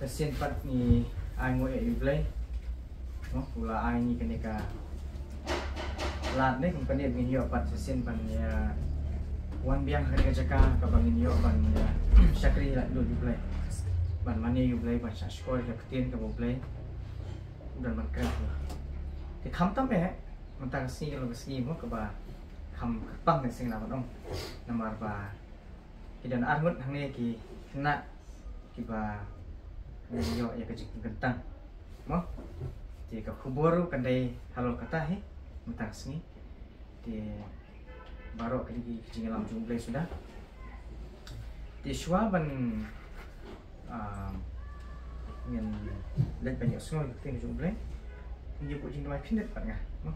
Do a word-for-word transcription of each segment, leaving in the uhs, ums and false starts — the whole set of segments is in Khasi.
Shisien pat ngi ai nguh ïa U Blei. Mo, u la ai ngi kane ka lad ne, kum kane ngin ïoh pat shisien ban ïa wan biang ha kane ka jaka kaba ngin ïoh ban ïa shakri la lut U Blei. Ban mane U Blei, ban shah shkor ïa ka ktien kaba U Blei u don ban kren. Te kham tam eh, mynta ka sngi ka long ka sngi mo kaba kham kyrpang ka sngi na ban ong. Namar ba ki don arngut hangne ki khynnah kiba ngin ïoh ïa ka jingpynkyntang. Mo? Te ka khubor kan dei halor kata hi mynta ka sngi. Te baroh ka dei ki jingïalam jong U Blei suda. Te shuwa ban, ah, ngin leit ban ïohsngew ïa ka ktien jong U Blei, ngin ïa buh jingduwai khyndiat bad nga. Mo?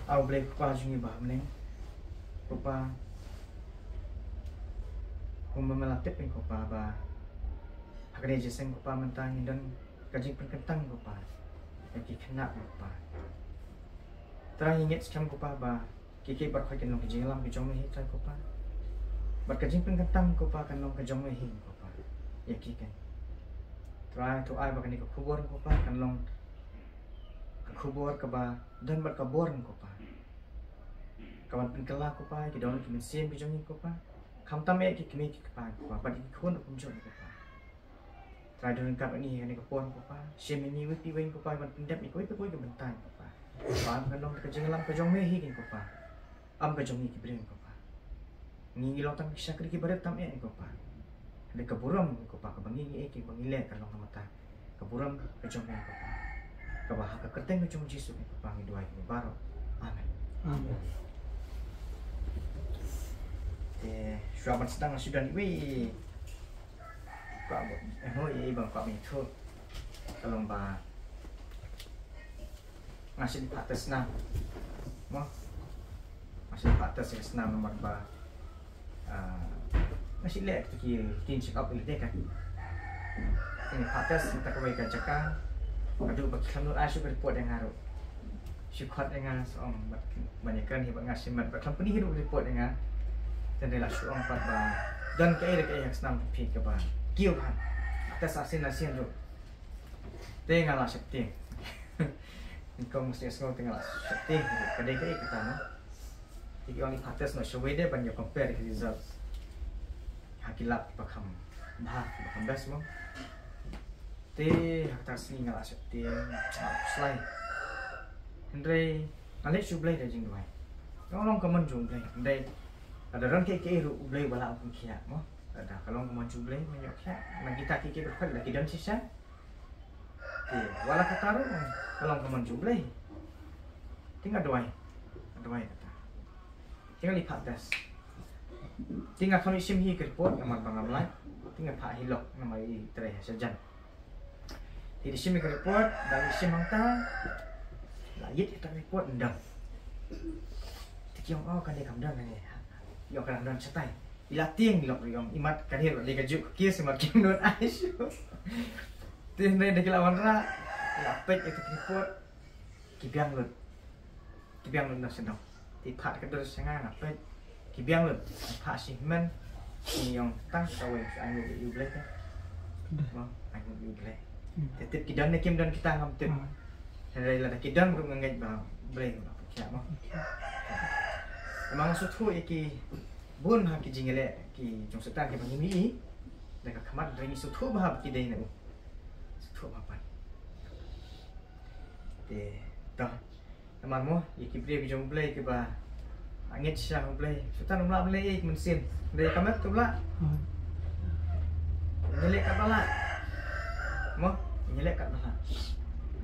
A U Blei Kpa jong ngi ba ha bneng, Kpa, kumba me la tip ïa ngi Kpa ba ha kane ka jingïaseng Kpa mynta ngi don ka jingpynkyntang Kpa ïa ki khynnah Kpa. Trai, ngi ngeit skhem Kpa ba ki kiei baroh kan long ka jingïalam ka jong me hi Trai Kpa. Bad ka jingpynkyntang Kpa kan long ka jong me hi Kpa. Ïa ki kan. Trai, to ai ba kane ka khubor Kpa kan long ka khubor kaba don bad ka bor Kpa. Ka ban pynkylla Kpa ïa ki dohnud ki mynsiem ki jong ngi Kpa. Khamtam eh ki kmie ki kpa Kpa bad ki khun kumjuh Kpa. Trai, don ryngkat bad ngi ha kane ka por Kpa. Shim ïa ngi iwei pa iwei Kpa ban pyndep ïa kawei pa kawei ka bynta Kpa. Kpa, ym kan long ka jingïalam ka jong me hi Kpa. Ym ka jong ngi ki briew Kpa. Ngi ngi long tang ki shakri kiba rit tam eh Kpa. Hynrei ka burom Kpa kaba ngi ngi eh kiba ngi leh kan long namar ka burom ka jong me Kpa. Kaba ha ka kyrteng ka jong U Jisu Kpa ngi duwai ngi baroh. Amen. Amen. Te shuwa ban sdang shu don iwei Kwah ba, eh, mo, i, i bang kwah ba ngi thuh. Ka long ba nga shu phah test snam. Mo? Nga shu phah test ïa ka snam namar ba, ah, nga shu leh kita ki routine check up ïa lade kan. Ngi phah test mynta kawei ka jaka. Haduh ba ki khlem nud ai shuh ka report ïa nga ruh. Shu khot ïa nga, sa ong bad ban ïakren hi bad nga shimet bad khlem pyni hi ruh report ïa nga. Tang dei la shu ong pat ba don kaei re kaei ha ka snam jong phi kaba kiew bha. Te sa sien la sien ruh. Te nga la sheptieng. Nyngkong mesti sngew te nga la sheptieng. Ka dei kaei kata, no? Te ki ong i phah test noh shawei de ban ïa compare ki results ha ki lab ba kham bha, ba kham best, mo. Te ha kata ka sngi nga la sheptieng, nga la khuslai. Hynrei nga leit sha U Blei da jingduwai. Nga long ka mon jong U Blei. Hynrei lada don kaei kaei ruh U Blei uba lah ban pynkhiah, mo. Lada ka long ka mon jong U Blei, men ïoh khiah. Na kita kiei kiei baroh lada ki don shisha. Te wat la kata ruh ka long ka mon jong U Blei. Te nga duwai. Nga duwai kata. Te nga leit phah test. Te nga kham ïoh shim hi ka report namar ba ngam lait. Te nga phah hi lok namar i trei ha shajan. Te da shim hi ka report, da shim hangta. La ïit ïa ka report, ym don. Te ki ong, oh, kane kam don kane. Ïoh, kane kam don shatai. I la tieng lok ruh ïoh, i mat kane ruh dei kajuh ka case, i mat kim don ai shuh. Te hynrei da ki la wanrah, la peit ïa ka report. Ki biang lut. Ki biang lut na sdang. Te phah ka dur sha nga, nga peit. Ki biang lut. Phah shi hynmen. Ngi ong tang kawei, ai nguh ïa U Blei te. Mo, ai nguh ïa U Blei. Te tip ki don ne kim don kita ngam tip. Hynrei lada ki don ruh nga ngeit ba U Blei u la pynkhiah, mo. Namar nga sngewthuh ïa ki bun ha ki jingïaleh ki jong Soitan kiba ngim ïohi. Da ka khmat hynrei ngi sngewthuh bha ba ki dei na u. Sngewthuh bha pat. Te, to. Namar mo, ïa ki briew ki jong U Blei kiba ngeit sha U Blei. Soitan um lah ban leh ei ei mynsiem. Hynrei ka met ka lah. Ngi leh katba lah. Mo, ngi leh katba lah.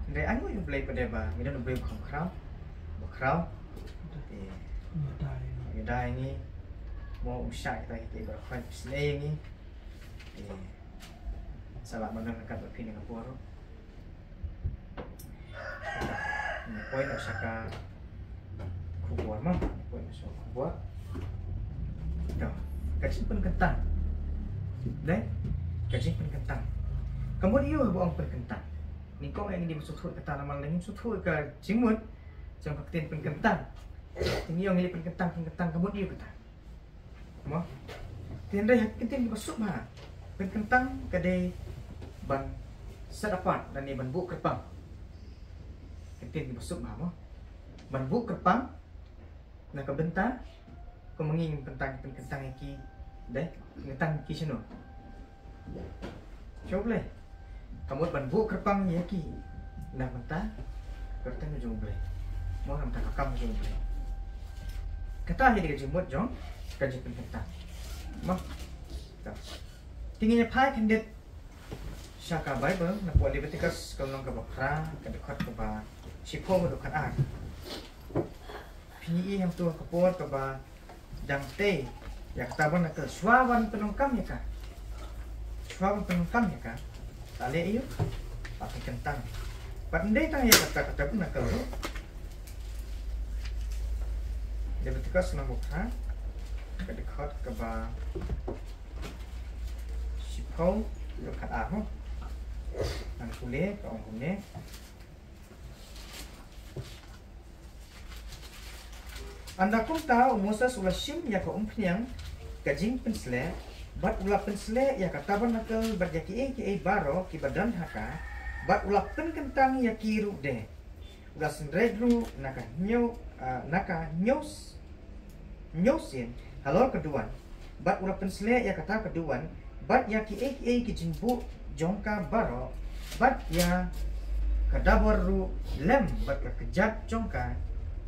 Hynrei ai nguh ïa U Blei pat de ba ngi don U Blei ba kham khraw. Ba khraw. Te, ïa dei ngi. Mo, um shah kita kita ba khraw pis leh ngi. Te, sa lah ban don ryngkat bad phi na ka por ruh. Ngi poi noh sha ka khubor mo, ngi poi noh sha ka khubor. Ka jingpynkyntang. Dei? Ka jingpynkyntang. Ka mut aïu haba ong pynkyntang? Nyngkong ngi dei ban sngewthuh kata namar lada ngim sngewthuh ka jingmut jong ka ktien pynkyntang, te ngi ong ngi pynkyntang, pynkyntang ka mut aïu kata? Mo? Te hynrei ha ka ktien ba suk bha. Pynkyntang ka dei ban set apart lane ban buh kyrpang. Kyntien kiba suk bha mo. Ban buh kyrpang na ka bynta, kumba ngi pynkyntang, pynkyntang ïa ki, dei, pynkyntang ïa ki shano? Sha U Blei. Ka mut ban buh kyrpang ïa ki na ka bynta ka kyrteng jong U Blei. Mo, na ka bynta ka kam jong U Blei. Kata hi dei ka jingmut jong ka jingpynkyntang. Mo. Te ngin ïa phai khyndiat sha ka Baibl, napoh Leviticus ka lynnong kaba phra, ka dkhot kaba shiphew haduh khatar. Phin ïohi hangto ha ka por kaba dang tei ïa ka tabernakl, shuwa ban pyndonkam ïa ka. Shuwa ban pyndonkam ïa ka, la leh aïu? La pynkyntang. Bad ym dei tang ïa kata ka tabernakl ruh. Leviticus lynnong kaba phra, ka dkhot kaba shiphew haduh khatar mo. Ngan pule, ka ong kumne. Ynda kumta u Moses u la shim ïa ka umphniang ka jingpynsleh, bad u la pynsleh ïa ka tabernakl bad ïa kiei kiei baroh kiba don ha ka, bad u la pynkyntang ïa ki ruh de. U la synreit ruh na ka hynñiew, ah, na ka hynñiew s-, hynñiew sien halor ka duwan, bad u la pynsleh ïa kata ka duwan, bad ïa kiei kiei ki jingbuh jong ka baroh, bad ïa ka dabor ruh lem bad ka kjat jong ka,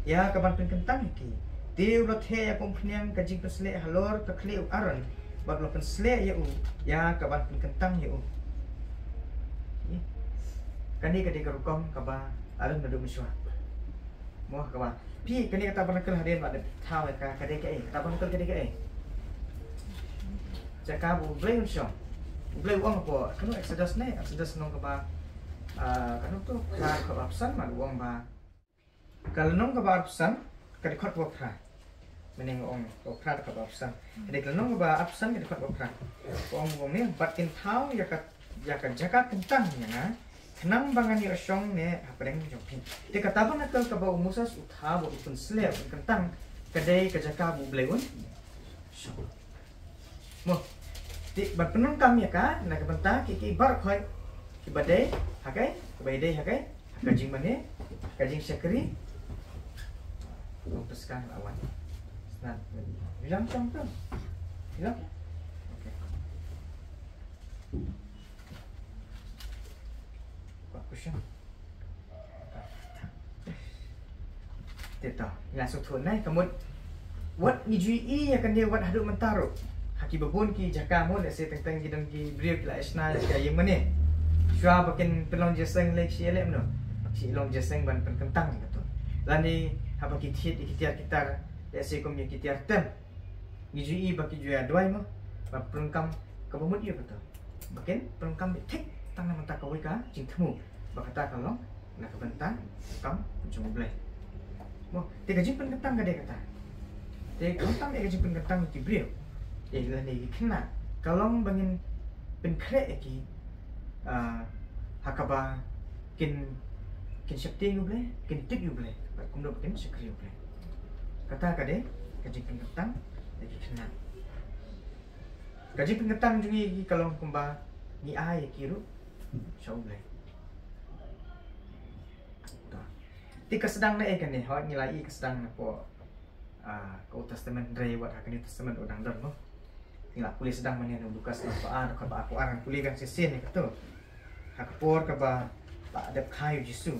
ïa kaban pynkyntang ïa ki. Te u la theh ïa ka umphniang ka jingpynsleh halor ka khlieh u Aaron, bad u la pynsleh ïa u ïa kaban pynkyntang ïa u. Kane ka dei ka rukom kaba la don naduh mynshuwa. Mo, kaba phi, kane ka tabernakl hadien ba la dep thaw ïa ka, ka dei kaei? Ka tabernakl ka dei kaei? Jaka ba U Blei un shong. U Blei u ong hapoh kano, Exodus ne? Exodus lynnong kaba, ah, kano to, ka dkhot ba arphew san, ma u ong ba, ka lynnong kaba arphew san, ka dkhot ba phra. Mynne nga ong ba phra, dkhot ba arphew san. Ka dei ka lynnong kaba arphew san, ka dkhot ba phra. Ka ong, u ong ne, bad kin thaw ïa ka, ïa ka jaka kyntang ïa nga, khnang ba ngan ïoh shong ne hapdeng jong phi. Te ka tabernakl kaba u Moses u thaw bad u pynsleh, u pynkyntang, ka dei ka jaka ba U Blei un shong. Mo. Te ban pyndonkam ïa ka na ka bynta kiei kiei baroh khoit kiba dei ha kaei, kiba dei ha kaei, ha ka jingmane, ha ka jingshakri. Long pynskang la wan. Snan. Bilang shong tu. Bilang. Okay. What question? Te to, nga sngewthuh ne, ka mut wat ngi ju ïohi ïa kane wat haduh mynta ruh. Ha kiba bun ki jaka mo, lehse teng teng ki don ki briew ki la ïa shna ïa ka ïing mane. Shuwa ba kin pynlong jingïaseng leh, shi leh mano, shi long jingïaseng ban pynkyntang ïa kato. Lane haba ki thied ïa ki tiar ki tar, lehse kum ïa ki tiar tem. Ngi ju ïohi ba ki ju ïa duwai mo, ba pyndonkam kaba mut ïa kato. Ba kin pyndonkam ïa thik tang na ka bynta kawei ka jingthmu ba kata ka long na ka bynta ka kam jong U Blei. Mo, te ka jingpynkyntang ka dei kata. Te khamtam ïa ka jingpynkyntang ïa ki briew, ïa lane ïa ki khynnah, ka long ba ngin pynkhreh ïa ki, ah, ha kaba kin, kin sheptieng ïa U Blei, kin tip ïa U Blei, bad kumno ba kin shakri ïa U Blei. Kata ka dei ka jingpynkyntang ïa ki khynnah. Ka jingpynkyntang jong ngi ïa ki ka long kumba ngi ai ïa ki ruh sha U Blei. Te ka sdang na ei kane, hooid ngi la ïohi ka sdang napoh, ah, ka Old Testament, hynrei wat ha ka New Testament ruh dang don mo. Ngi la pule sdang mynne na u Lukas lynnong ba ar, dkhot ba ar, ngan pule biang shisien ïa kato. Ha ka por kaba la dep kha ïa u Jisu,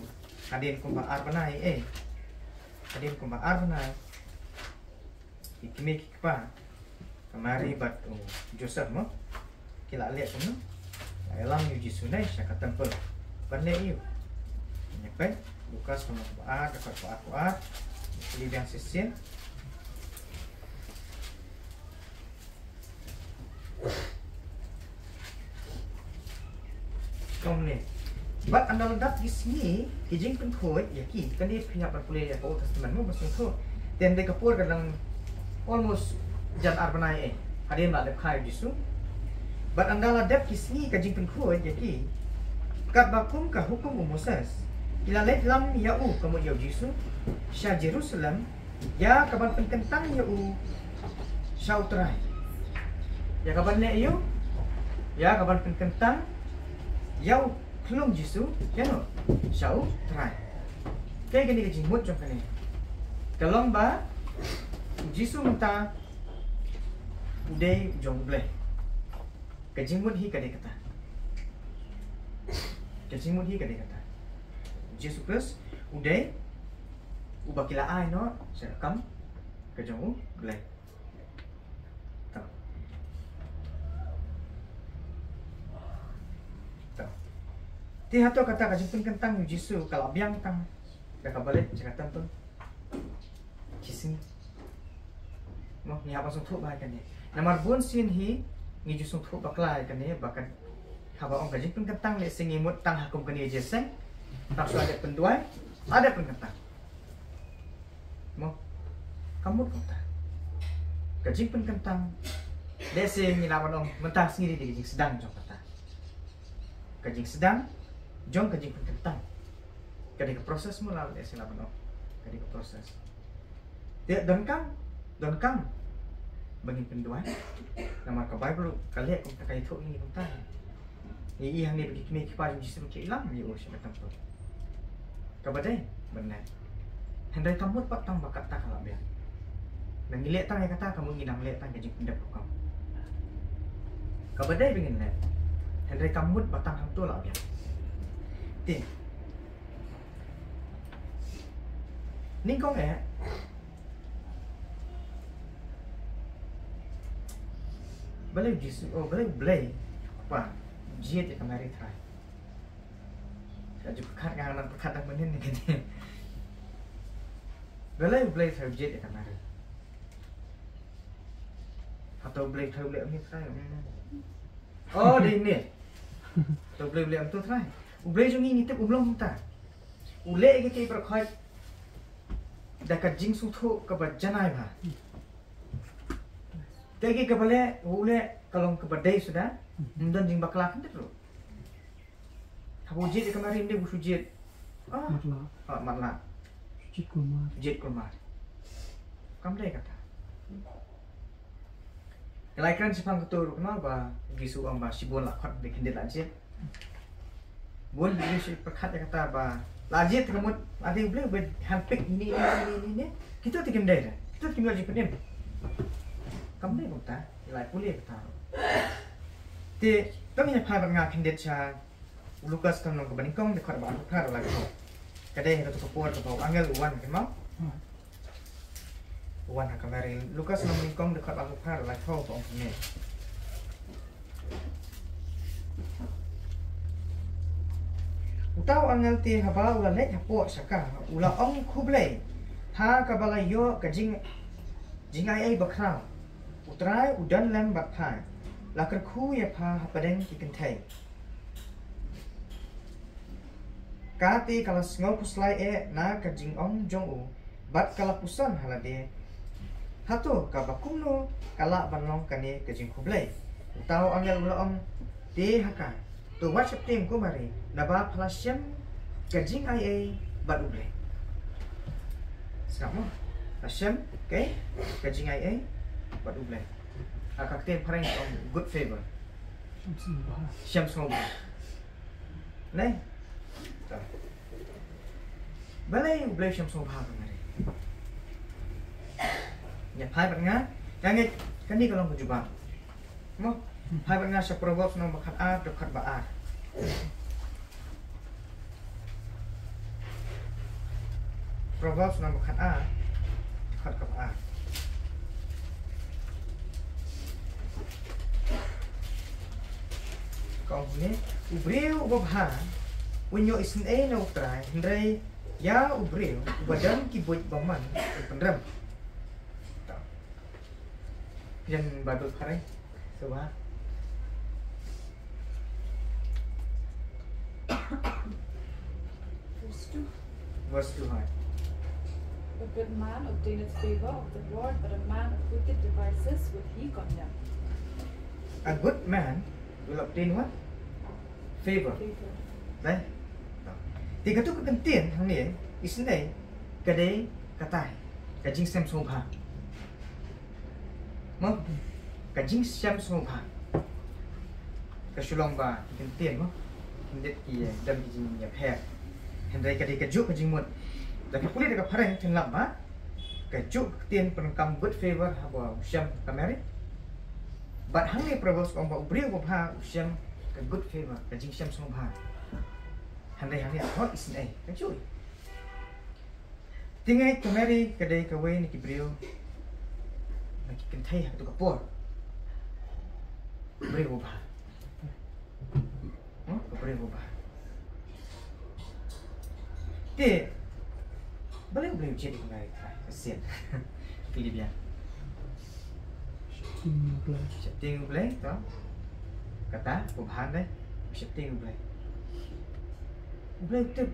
hadien kumba ar bnai, eh. Hadien kumba ar bnai, ki kmie ki kpa, ka Mari bad u Joseph mo, ki la leh kumno? La ïalam ïa u Jisu ne sha ka temple ban leh aïu? Ngi peit Lukas lynnong ba ar, dkhot ba ar, ba ar. Pule biang shisien. Kumne. Bad ynda la dap ki sngi ki jingpynkhuid ïa ki, kane phi hap ban pule ïa ka Old Testament mo, ba sngewthuh. Te ynda ka por ka dang almost jan ar bnai, eh, hadien ba la dep kha ïa u Jisu. Bad ynda la dep ki sngi ka jingpynkhuid ïa ki, katba kum ka hukum u Moses, ki la leit lam ïa u, ka mut ïa u Jisu, sha Jerusalem, ïa kaban pynkyntang ïa u sha U Trai. Ïa kaban leh aïu? Ïa ka ban pynkyntang ïa u khlung Jisu ïa no sha u Trai. Te kane ka jingmut jong kane ka long ba u Jisu mynta u dei u jong U Blei. Ka jingmut hi ka dei kata. Ka jingmut hi ka dei kata. Jisu Khrist u dei uba ki la ai noh sha ka kam ka jong U Blei. To. To. Te hato kata ka jingpynkyntang u Jisu ka la biang tang da kaba leit sha ka templ? Shisien. Mo, ngi hap ban sngewthuh bha ïa kane. Namar bun sien hi ngi ju sngewthuh bakla ïa kane ba ka, haba ong ka jingpynkyntang, lehse ngi mut tang ha kum kane ka jingïaseng. Tang shu la dep pynduwai, la dep pynkyntang. Mo, ka mut kumta. Ka jingpynkyntang, lehse ngi lah ban ong mynta ka sngi dei ka jingsdang jong kata. Ka jingsdang jong ka jingpynkyntang. Ka dei ka process mo, lah, lehse lah ban ong ka dei ka process. Te donkam, donkam ba ngin pynduwai. Namar ka Baibl ka leh kumta, ka ïathuh ïa ngi kumta. Ngi i hangne ba ki kmie ki kpa jong U Jisu ki ïalam ïa u sha ka templ. Kaba dei ban leh. Hynrei ka mut pat tang ba kata ka la biang. Ba ngi leh tang ïa kata, ka mut ngi dang leh tang ka jingpyndep rukom. Kaba dei ba ngin leh. Hynrei ka mut ba tang hangto la biang. Te nyngkong eh, balei U Jisu, oh, balei U Blei u Kpa u jied ïa ka Mari Trai? Ka ju pyrkhat, nga nang pyrkhat da mynhynnin kane. Balei U Blei Trai u jied ïa ka Mari? Hato U Blei Trai u leh ym trai? Oh, dei ne. Hato U Blei u leh ym trai? U Blei jong ngi, ngi tip um long kumta. U leh ïa kiei kiei baroh khoit da ka jingsngewthuh kaba janai bha. Kaei kaei kaba leh, u leh ka long kaba dei suda, ym don jingbakla khyndiat ruh. Haba u jied ïa ka Mari, ym dei u shu jied. Ah, matlah. Ah, matlah. Jied kulmar. Jied kulmar. Kam dei kata. Ngi la kren shaphang kato ruh kumno ba U Jisu u ong ba shibun la khot, ba khyndiat la jied. Bun ki briew ki pyrkhat ïa kata ba la jied te ka mut la dei U Blei uba handpick ine ine ine ine. Kito te kim dei re. Kito te kim ïoh jingpynim. Kam dei kumta, la pule kata. Te to ngin ïa phai bad nga khyndiat sha u Lukas ka lynnong kaba nyngkong, dkhot ba arphew phra haduh laiphew. Ka dei ha kato ka por kaba u angel u wan, kynmaw? Wan ha ka Mari. Lukas lynnong nyngkong, dkhot ba arphew phra haduh laiphew, ba ong kumne. Uta u angel te haba u la leit hapoh sha ka, u la ong, khublei, pha kaba la ïoh ka jing, jingaiei bakhraw. U Trai u don lem bad pha. La kyrkhu ïa pha hapdeng ki kynthei. Ka te ka la sngew khuslai eh na ka jingong jong u, bad ka la puson ha lade, hato kaba kumno ka lah ban long kane ka jingkhublei. Uta u angel u la ong te ha ka, to wat sheptieng ko Mari, naba pha la shem ka jingaiei bad U Blei. Sngap mo? La shem, okay, ka jingaiei bad U Blei. Ha ka ktien phareng ka ong good favor. Shem sngewbha. Shem sngewbha. Nai. Balei U Blei u shem sngewbha ïa ka Mari? Ïa phai bad nga, nga ngeit kane ka long ka jubab. Mo, phai bad nga sha Proverbs lynnong ba khatar, dkhot ba ar. Proverbs lynnong ba khatar, dkhot kaba ar. Ka ong kumne, u briew uba bha un ïoh isynei na U Trai, hynrei ïa u briew uba don ki buit bymman un pynrem. Jan Bible phareng. Sngewbha. Verse two. Verse two, hai. A good man obtaineth favor of the Lord, but a man of wicked devices will he condemn. A good man will obtain what? Favor. Favor. Right? Te kato ka kyntien hangne, isynei, ka dei kata, ka jingshem sngewbha. Mo? Ka jingshem sngewbha. Ka shu long ba ki ktien mo, khyndiat ki don ki jingïapher. Hynrei ka dei kajuh ka jingmut. Da ka pule da ka phareng phin lap ba kajuh ka ktien pyndonkam good favor haba u shem ka Mary. Bad hangne Proverbs ka ong ba u briew babha u shem ka good favor, ka jingshem sngewbha. Hynrei hangne ka hok isynei kajuh. Te nga ngeit ka Mary ka dei kawei na ki briew, na ki kynthei ha kato ka por. Briew babha. Hmm? Ka briew babha. Te balei, balei u jied ïa ka Mary, ka sien. Phi lip ïa. Sheptieng U Blei. Sheptieng U Blei, to. Kata, u bhan dei. Sheptieng U Blei. U Blei u tip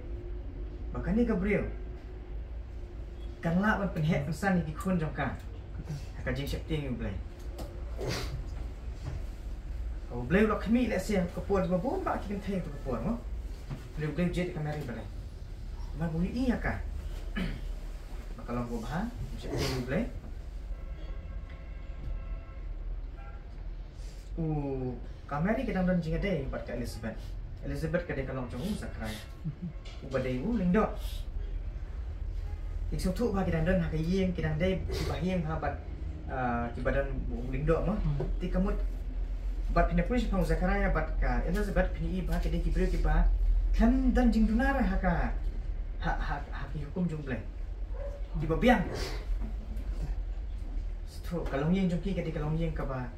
ba kane ka briew kan lah ban pynheh pynsan ïa ki khun jong ka. Kata. Ha ka jingsheptieng U Blei. U Blei u la khmih lehse ka por ba bun bah ki kynthei ka por mo. U Blei u jied ïa ka Mary balei? Namar ba u ïohi ïa ka ba ka long babha, sheptieng U Blei. U, ka Mary ka dang don jingïadei bad ka Elizabeth. Elizabeth ka dei ka lok jong u Zechariah, uba dei u lyngdoh. Ki sngewthuh ba ki dang don ha ka ïing, ki dang dei kiba ïing ha bad, ah, kiba don u lyngdoh mo. Hmm. Te ka mut bad phin ïa pule shaphang u Zechariah bad ka Elizabeth, phin ïohi ba ki dei ki briew kiba khlem don jingduna ha ka, ha, ha, ha ki hukum jong U Blei. Kiba biang. Sngewthuh, ka longïing jong ki ka dei ka longïing kaba,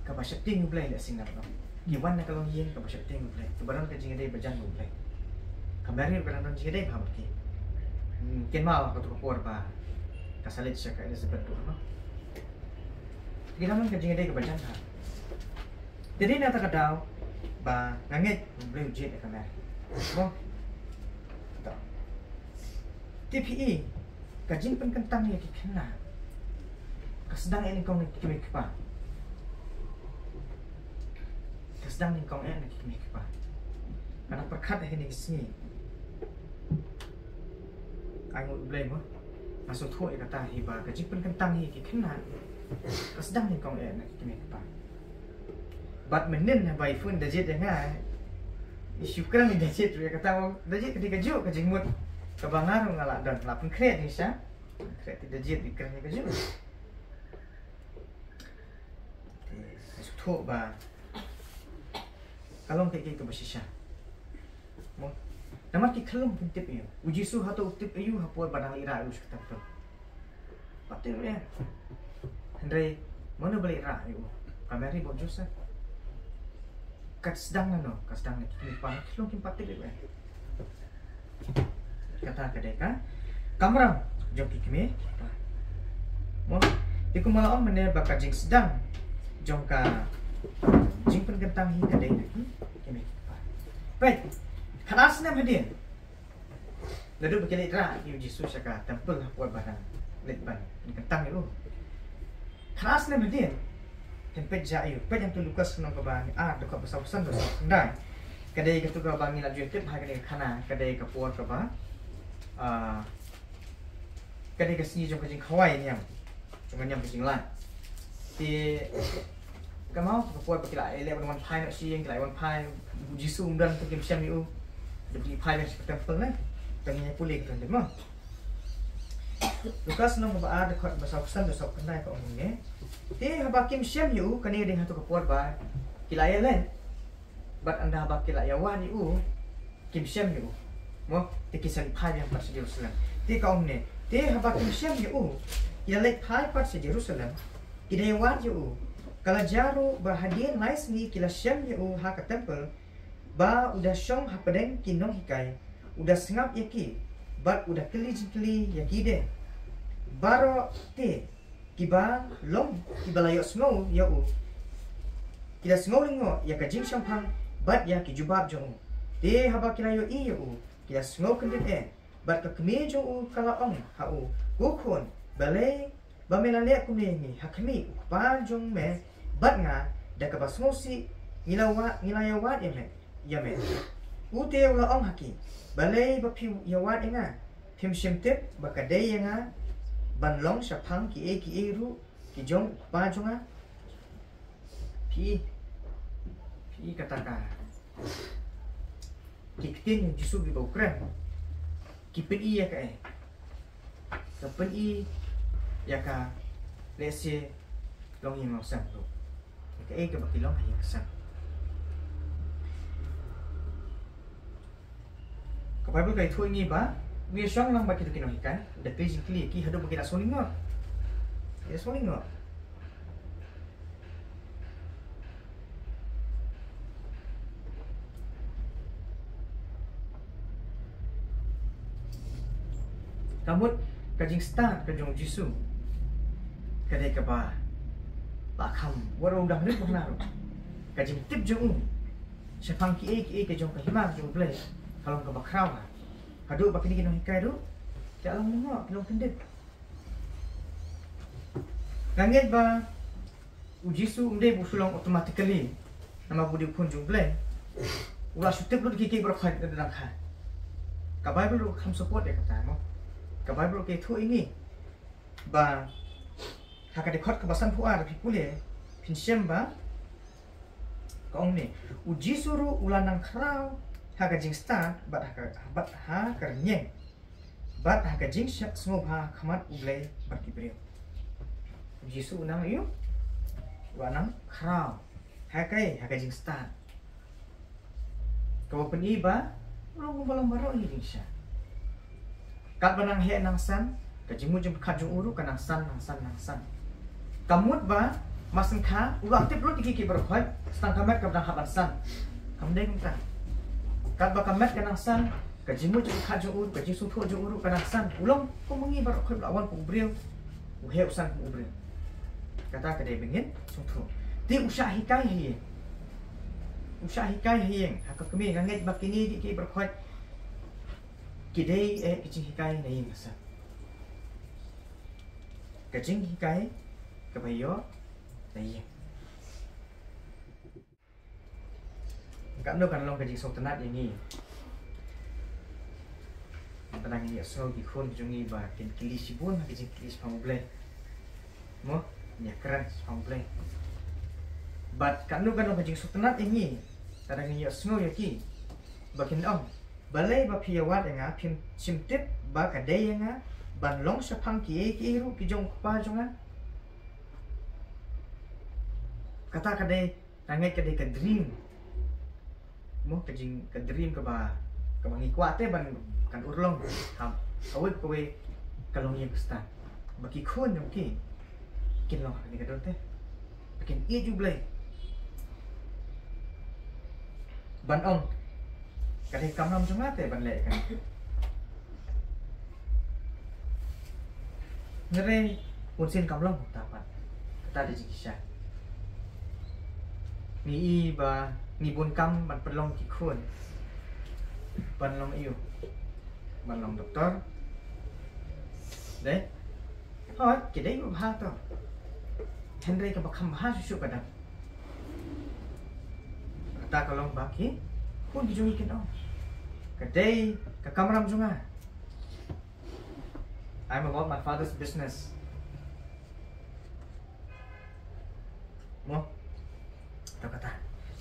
kaba sheptieng U Blei, lehse ngan ong. Ki wan na ka longïing kaba sheptieng U Blei, kaba don ka jingïadei bajan U Blei. Ka Mary ruh ka dang don jingïadei bha bad ki. Hmm, kynmaw ha kato ka por ba ka sa leit sha ka Elizabeth ruh mo. Ki dang don ka jingïadei kaba jan bha. Te dei na kata ka daw ba nga ngeit U Blei u jied ïa ka Mary. Mo. Te phi i, ka jingpynkyntang ïa ki khynnah ka sdang eh nyngkong na ki kmie ki kpa. Ka sdang nyngkong eh na ki kmie ki kpa. Nga dang pyrkhat ha kine ki sngi. Ai nguh U Blei mo. Nga sngewthuh ïa kata hi ba ka jingpynkyntang ïa ki khynnah ka sdang nyngkong eh na ki kmie ki kpa. Bad mynnin haba i phone da jied ïa nga, i shu kren i da jied ruh ïa kata, da jied ka dei kajuh ka jingmut kaba nga ruh nga la don, la pynkhreh jingshisha. Khreh te da jied i kren ïa kajuh. Te nga sngewthuh ba ka long kaei kaei kaba shisha. Mo. Namar ki khyllung kin tip ïa u. U Jisu hato u tip ïa u ha por ba dang leit rah ïa u sha ka temple? Pat tip ïa u. Hynrei mano ba leit rah ïa u? Ka Mary bad u Joseph. Ka sdang nano? Ka sdang na ki kmie ki kpa, ki khyllung kim pat tip ïa u. Kata ka dei ka kamram jong ki kmie. Mo, te kumba la ong mynne ba ka jingsdang jong ka jingpynkyntang hi ka dei na ki kmie ki kpa. Peit, khatar snem hadien, naduh ba ki leit rah ïa u Jisu sha ka temple ha por ba dang leit ban pynkyntang ïa u. Khatar snem hadien, phin peit jia ïa u, peit hangto Lukas lynnong kaba ar, dkhot ba sawphew san, ba sawphew khyndai. Ka dei kato kaba ngi la ju tip ha kane ka khana, ka dei ka por kaba, ah, ka dei ka sngi jong ka jingkhawai niam jong ka niam ka jinglait. Te ka mut ka por ba ki la ïaleh ban wan phai noh sha ïing, ki la wan phai, u Jisu um don, te kim shem ïa u. Te ki phai biang sha ka temple ne. Te ngin ïa pule katto katne mo. Lukas lynnong kaba ar, dkhot ba sawphew san, ba sawphew khyndai ka ong kumne. Te haba kim shem ïa u, kane ka dei hato ka por ba ki la ïaleh. Bad ynda haba ki la ïawad ïa u, kim shem ïa u. Mo, te ki sa leit phai biang pat sha Jerusalem. Te ka ong ne, te haba kim shem ïa u, ki la leit phai pat sha Jerusalem, ki da ïawad ïa u. Ka la jia ruh ba hadien lai sngi ki la shem ïa u ha ka temple, ba u da shong hapdeng ki nonghikai, u da sngap ïa ki, bad u da kylli jingkylli ïa ki de. Baroh te kiba long, kiba la ïohsngew ïa u, ki la sngew lyngngoh ïa ka jingshemphang bad ïa ki jubab jong u. Te haba ki la ïohi ïa u, ki la sngew kyndit eh. Bad ka kmie jong u ka la ong ha u, Ko khun, balei ba me la leh kumne ïa ngi? Ha khmih, u kpa jong me bad nga, da kaba sngewsih ngi la wa-, ngi la ïawad ïa me, ïa me. U te u la ong ha ki, Balei ba phi ïawad ïa nga? Phim shym tip ba ka dei ïa nga ban long shaphang kiei kiei ruh ki jong u kpa jong nga? Phi, phi Ki kata ka, ki ktien jong u Jisu kiba u kren, ki pyni ïa kaei? Ka pyni ïa ka lehse longïing longsem ruh. Ïa kaei kaba ki long ha ïing ha sem. Ka Baibl ka ïathuh ïa ngi ba, ngi shong lang ba kito ki nonghikai, da kylli jingkylli ïa ki haduh ba ki da sngewlyngngoh. Ki da sngewlyngngoh. Ka mut ka jingstad ka jong u Jisu ka dei kaba, ba kham, wat u dang rit ba na ruh, ka jingtip jong u shaphang kiei kiei ka jong ka hima ka jong U Blei ka long kaba khraw ha. Haduh ba kine ki nonghikai ruh ki la long lyngngoh, ki long kyndit. Nga ngeit ba u Jisu um dei ba u shu long automatically, namar ba u dei u khun jong U Blei, u la shu tip lut kiei kiei baroh khoit na dang kha. Ka Baibl ruh kam support ïa kata, mo. Ka Baibl ruh ka ïathuh ïa ngi ba ha ka dkhot kaba sanphew ar, phi pule, phin shem ba ka ong ne, u Jisu ruh u la nang khraw ha ka jingstad bad ha ka, bad ha ka rynïeng, bad ha ka jingsngewbha ha khmat U Blei bad ki briew. U Jisu u nang ïoh, u la nang khraw ha kaei? Ha ka jingstad. Kaba pyni ba u long kumba long baroh ki jingshisha. Katba nang heh nang san, ka jingmut jingpyrkhat jong u ruh ka nang san, nang san, nang san. Ka mut ba mar syn kha u la tip lut ïa kiei kiei baroh khoit, tang ka met kaba dang hap ban san. Kam dei kumta. Katba ka met ka nang san, ka jingmut jingpyrkhat jong u, ka jingsngewthuh jong u ruh ka nang san. U long kum ma ngi baroh khoit, u la wan kum u briew, u heh u san kum u briew. Kata ka dei ba ngin sngewthuh. Te u shah hikai ha ïing, u shah hikai ha ïing ha ka kmie. Nga ngeit ba kine kiei kiei baroh khoit ki dei, eh, ki jinghikai na ïing ha sem. Ka jinghikai kaba ïoh na ïing. Katno kan long ka jingsngewtynnat ïa ngi lada ngi ïohsngew ki khun ki jong ngi ba kin kylli shibun ha ki jingkylli shaphang U Blei, mo, ïakren shaphang U Blei. Bad katno kan long ka jingsngewtynnat ïa ngi lada ngi ïohsngew ïa ki ba kin ong, balei ba phi ïawad ïa nga, phim shym tip ba ka dei ïa nga ban long shaphang kiei kiei ruh ki jong u kpa jong nga? Kata ka dei, nga ngeit ka dei ka dream, mo, ka jing, ka dream kaba, kaba ngi kwah te ban kan urlong ha kawei kawei ka longïing Khristan, ba ki khun jong ki kin long ha kane ka dur te, ba kin ïeit U Blei, ban ong, ka dei kamram jong nga te ban leh kane. Hynrei bunsien kam long kumta pat. Kata dei jingshisha. Ngi i ba ngi bun kam ban pynlong ki khun ban long ïa u, ban long doktor. Dei? Hooid, ki dei ba bha to. Hynrei kaba kham bha shuh shuh ka dang, kata ka long ba ki khun ki jong ngi kin ong, ka dei ka kamram jong nga. I'm about my father's business. Mo? To kata.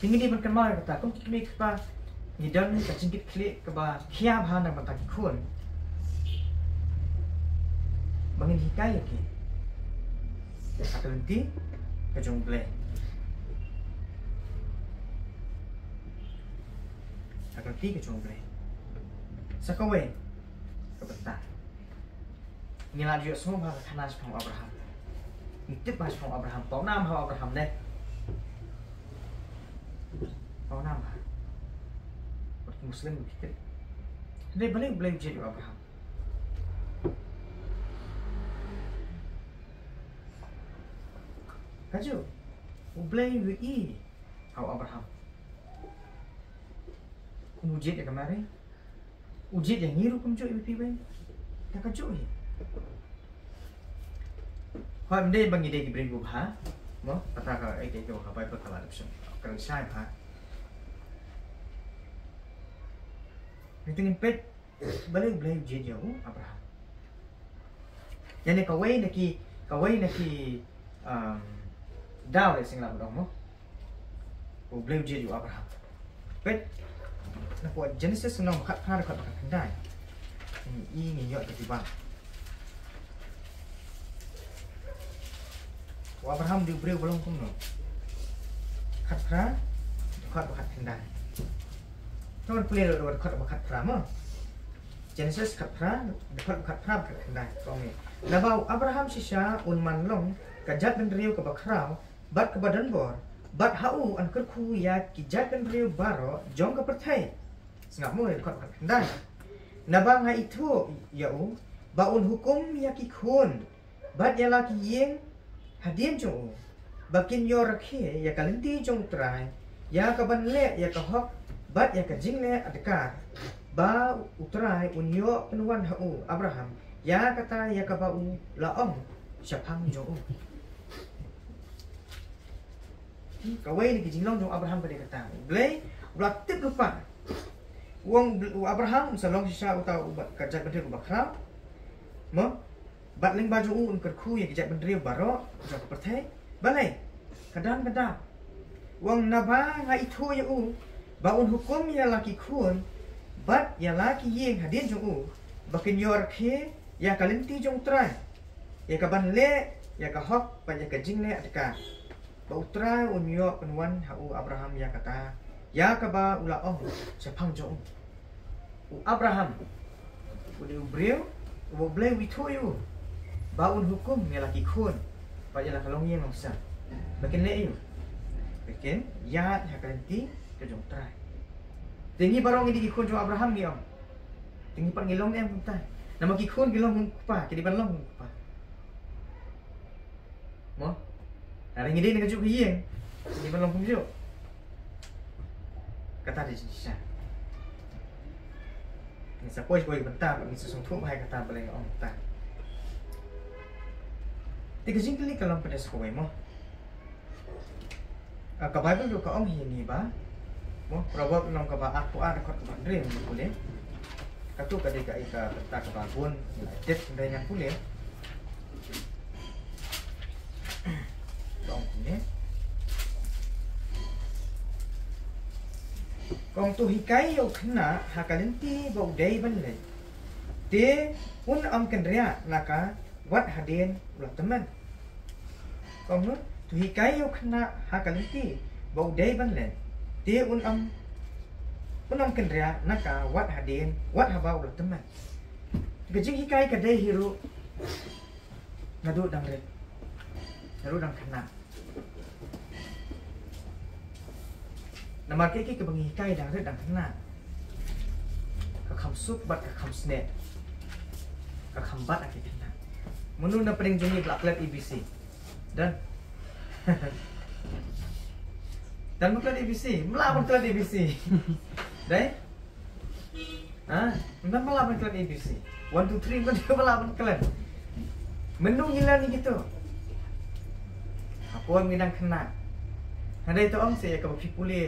Te ngi dei ban kynmaw ïa kata, kum ki kmie ki kpa, ngi don ka jingkitkhlieh kaba khia bha na ka bynta ki khun, ba ngin hikai ïa ki ha ka lynti ka jong U Blei. Ha ka lynti ka jong U Blei. Sa kawei ka bynta. Ngi la ju ïohsngew bha ka khana shaphang u Abraham. Ngi tip bha shaphang u Abraham. Pawnam bha u Abraham ne. Pawnam bha. Bad ki Muslim ki tip. Hynrei balei, balei u jied ïa u Abraham? Kajuh, U Blei u ïohi ha u Abraham. Kum u jied ïa ka Mary, u jied ïa ngi ruh kumjuh, ïa phi wei. Ïa kajuh hi. Hooid, ym dei ba ngi dei ki briew ba bha, mo, kata ka, eh, ka, ka Bible ka la dep shem. Ka la shai bha. Ngi te ngin peit balei U Blei u jied ïa u Abraham. Ïa ne kawei na ki, kawei na ki, um, daw lei sing la ba dong mo. U Blei u jied ïa u Abraham. Peit, na ka Genesis lynnong ba khatphra dkhot ba khatkhyndai. Ngi i ngi ïoh ka jubab. U Abraham u dei u briew ba long kumno? Khatphra dkhot ba khatkhyndai. To ngan pule ruh dkhot ba khatphra mo. Genesis khatphra, dkhot ba khatphra ba khatkhyndai. Ka ong ïa, naba u Abraham shisha un man long ka jaitbynriew kaba khraw bad kaba donbor, bad ha u yn kyrkhu ïa ki jaitbynriew baroh jong ka pyrthei. Sngap mo ïa dkhot ba khatkhyndai. Naba nga ithuh ïa u ba un hukum ïa ki khun bad ïa la ki ïing hadien jong u, ba kin ïoh rakhe ïa ka lynti jong U Trai, ïa kaban leh ïa ka hok bad ïa ka jingleh adkar, ba U Trai un ïoh pynwan ha u Abraham ïa kata ïa kaba u la ong shaphang jong u. Kawei na ki jinglong jong u Abraham ka dei kata. U Blei u la tip lypa. U ong u Abraham un sa long shisha uta u ba, ka jaitbynriew kaba khraw. Mo? Bad lyngba jong u un kyrkhu ïa ki jaitbynriew baroh jong ka pyrthei. Balei? Ka dang ka dang. U ong naba nga ithuh ïa u ba un hukum ïa la ki khun bad ïa la ki ïing hadien jong u, ba kin ïoh rakhe ïa ka lynti jong U Trai, ïa kaban leh ïa ka hok bad ïa ka jingleh adkar, ba U Trai un ïoh pynwan ha u Abraham ïa kata ïa kaba u la ong shaphang jong u. U Abraham u dei u briew uba U Blei u ithuh ïa u ba un hukum ïa la ki khun bad ïa la ka longïing longsem, ba kin leh ïa u, ba kin ïaid ha ka lynti ka jong U Trai. Te ngi baroh ngi dei ki khun jong u Abraham, ngi ong. Te ngi pat ngi long ne em kumta? Namar ki khun ki long kum u kpa, ki dei ban long kum u kpa. Mo? Hynrei ngi dei na kajuh ka ïing, ngi dei ban long kumjuh. Kata dei jingshisha. Ngin sa poi poi bynta, ngin sa sngewthuh bha ïa kata ba la ong kata. Te ka jingkylli ka long pat sa kawei mo. Ah, ka Baibl ruh ka ong hi ïa ngi ba, mo, Proverb lynnong kaba arphew ar dkhot kaba hynriew, ngan pule. Kato ka dei ka, ka bynta kaba bun ngi la tip, hynrei ngan pule. Ka ong kumne. Ka ong, to hikai ïa u khynnah ha ka lynti ba u dei ban leit, te un ym kynriah na ka wat hadien u la tymmen. Ka ong, to hikai ïa u khynnah ha ka lynti ba u dei ban leit, te un ym, un ym kynriah na ka wat hadien, wat haba u la tymmen. Ka jinghikai ka dei hi ruh naduh dang rit, naduh dang khynnah. Namar kiei kiei kiba ngi hikai dang rit dang khynnah, ka kham suk bad ka kham snieh, ka kham bat ha ki khynnah. Mano na pdeng jong ngi ba la klet A B C? Don? Don ba klet A B C? Ym lah ban klet A B C. Dei? Ha? Ym don ba lah ban klet A B C. One, two, three, ym don ba lah ban klet. Mynno ngi len ïa kito? Hapoh ngi dang khynnah. Hynrei to ong sa ïa kaba phi pule,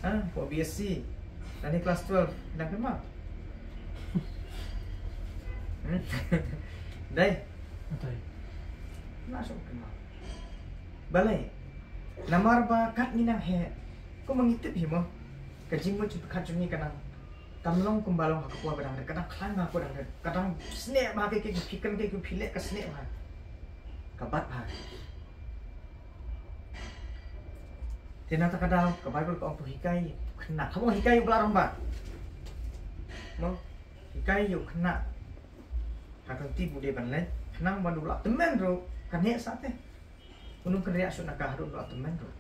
ha, hapoh B S C lane klas twelve, dang kynmaw? Hmm? Dei? Dei. Nga shu kynmaw. Balei? Namar ba kat ngi nang heh, kumba ngi tip hi mo, ka jingmut jingpyrkhat jong ngi ka nang, kam long kumba long ha ka por ba dang rit, ka dang khlaiñ bha ha ka por dang rit, ka dang snieh bha, kiei kiei phi kren, kiei kiei phi leh ka snieh bha, ka bat bha. Te nangta ka daw ka Baibl ka ong to hikai khynnah, kam ong hikai u ba la rangbah. Mo, hikai ïa u khynnah ha ka lynti ba u dei ban leit, khnang ba u la tymmen ruh kan heh sah te. Un ym kynriah shuh na ka haduh u la tymmen ruh.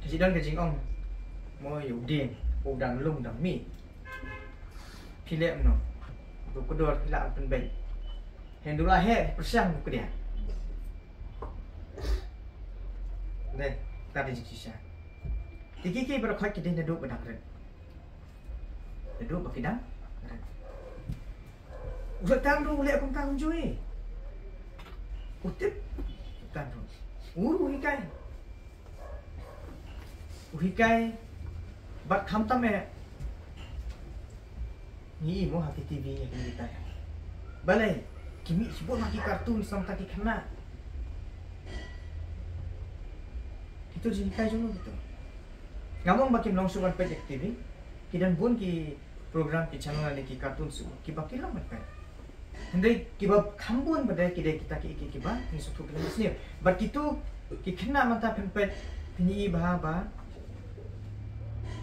Te shi don ka jingong mo ïa u dieng, u dang lung dang mih. Phi leh kumno? U kdor phi lah ban pynbeit? Hynrei u la heh pyrshang u kdiang. Dei, kata dei jingshisha. Te kiei kiei baroh khoit ki dei naduh ba dang rit. Naduh ba ki dang rit. U Soitan ruh u leh kumta kumjuh. U tip. U Soitan ruh u ruh u hikai. U hikai bad khamtam eh ngi i mo ha ki T V, ha ki ngi tai. Balei? Ki mih shibun ha ki cartoon sa mynta ki khynnah. Ki Kito jinghikai jong u kito. Ngam ong ba kim long shuh ban peit ïa ka T V. Ki don bun ki program, ki channel ne ki cartoon shuh kiba ki long ban peit. Hynrei kiba kham bun ba dei ki dei kita ki, ki, kiba ngi sngewthuh ki long sniew. Bad kito ki khynnah mynta phin peit, phin ïohi bha ba,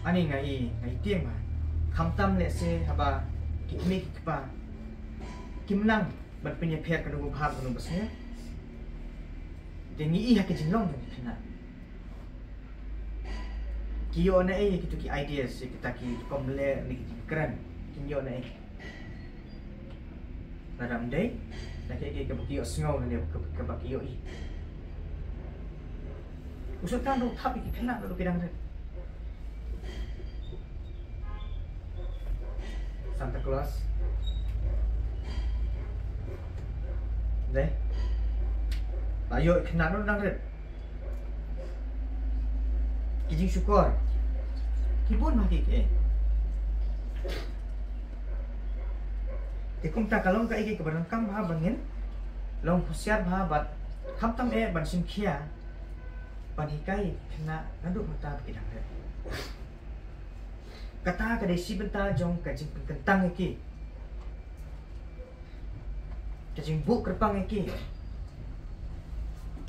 ani nga i, nga i tieng bha. Khamtam lehse haba ki kmie ki kpa kim nang ban pynïapher kano ba bha kano ba sniew. Te ngi i ha ki jinglong jong ki khynnah. Ki ïoh na ei kito ki ideas, kita ki rukom leh ne ki kren. Kin ïoh na ei. Lada ym dei na kiei kiei kaba ki ïohsngew ne kaba ki ïohi. U Soitan ruh thap ïa ki khynnah naduh ki dang rit. Santa Claus. Dei. La ïoh ïa ki khynnah naduh dang rit. Ki jingshukor ki bun ma ki, eh. Te kumta ka long kaei kaei kaba donkam bha ba ngin long husiar bha bad khamtam eh ban shim khia ban hikai ïa ki khynnah naduh mynta ba ki dang rit. Kata ka dei shi bynta jong ka jingpynkyntang ïa ki, ka jingbuh kyrpang ïa ki.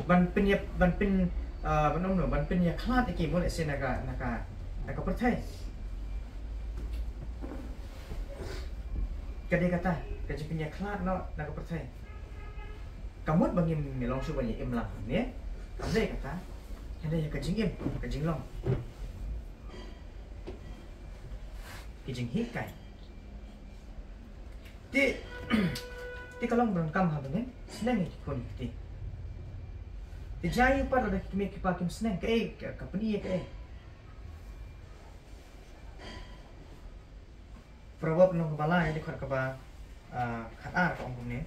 Ban pynïap, ban pyn, ah, ban ong no, ban pynïakhlad ïa ki, mut lehse na ka, na ka, na ka pyrthei. Ka dei kata ka jingpynïakhlad noh na ka pyrthei. Ka mut ba ngim long shuh ban ïa im lang ne. Kam dei kata. Ka dei ka jingim, ka jinglong, ki jinghikai. Te, te ka long ba donkam ha ba ngin sneng ïa ki khun ki kti. Te jia ïa u pat lada ki kmie ki kpa kim sneng, kaei ka, ka pyni ïa kaei. Proverb lynnong kaba lai, dkhot kaba, ah, khatar ka ong kumne.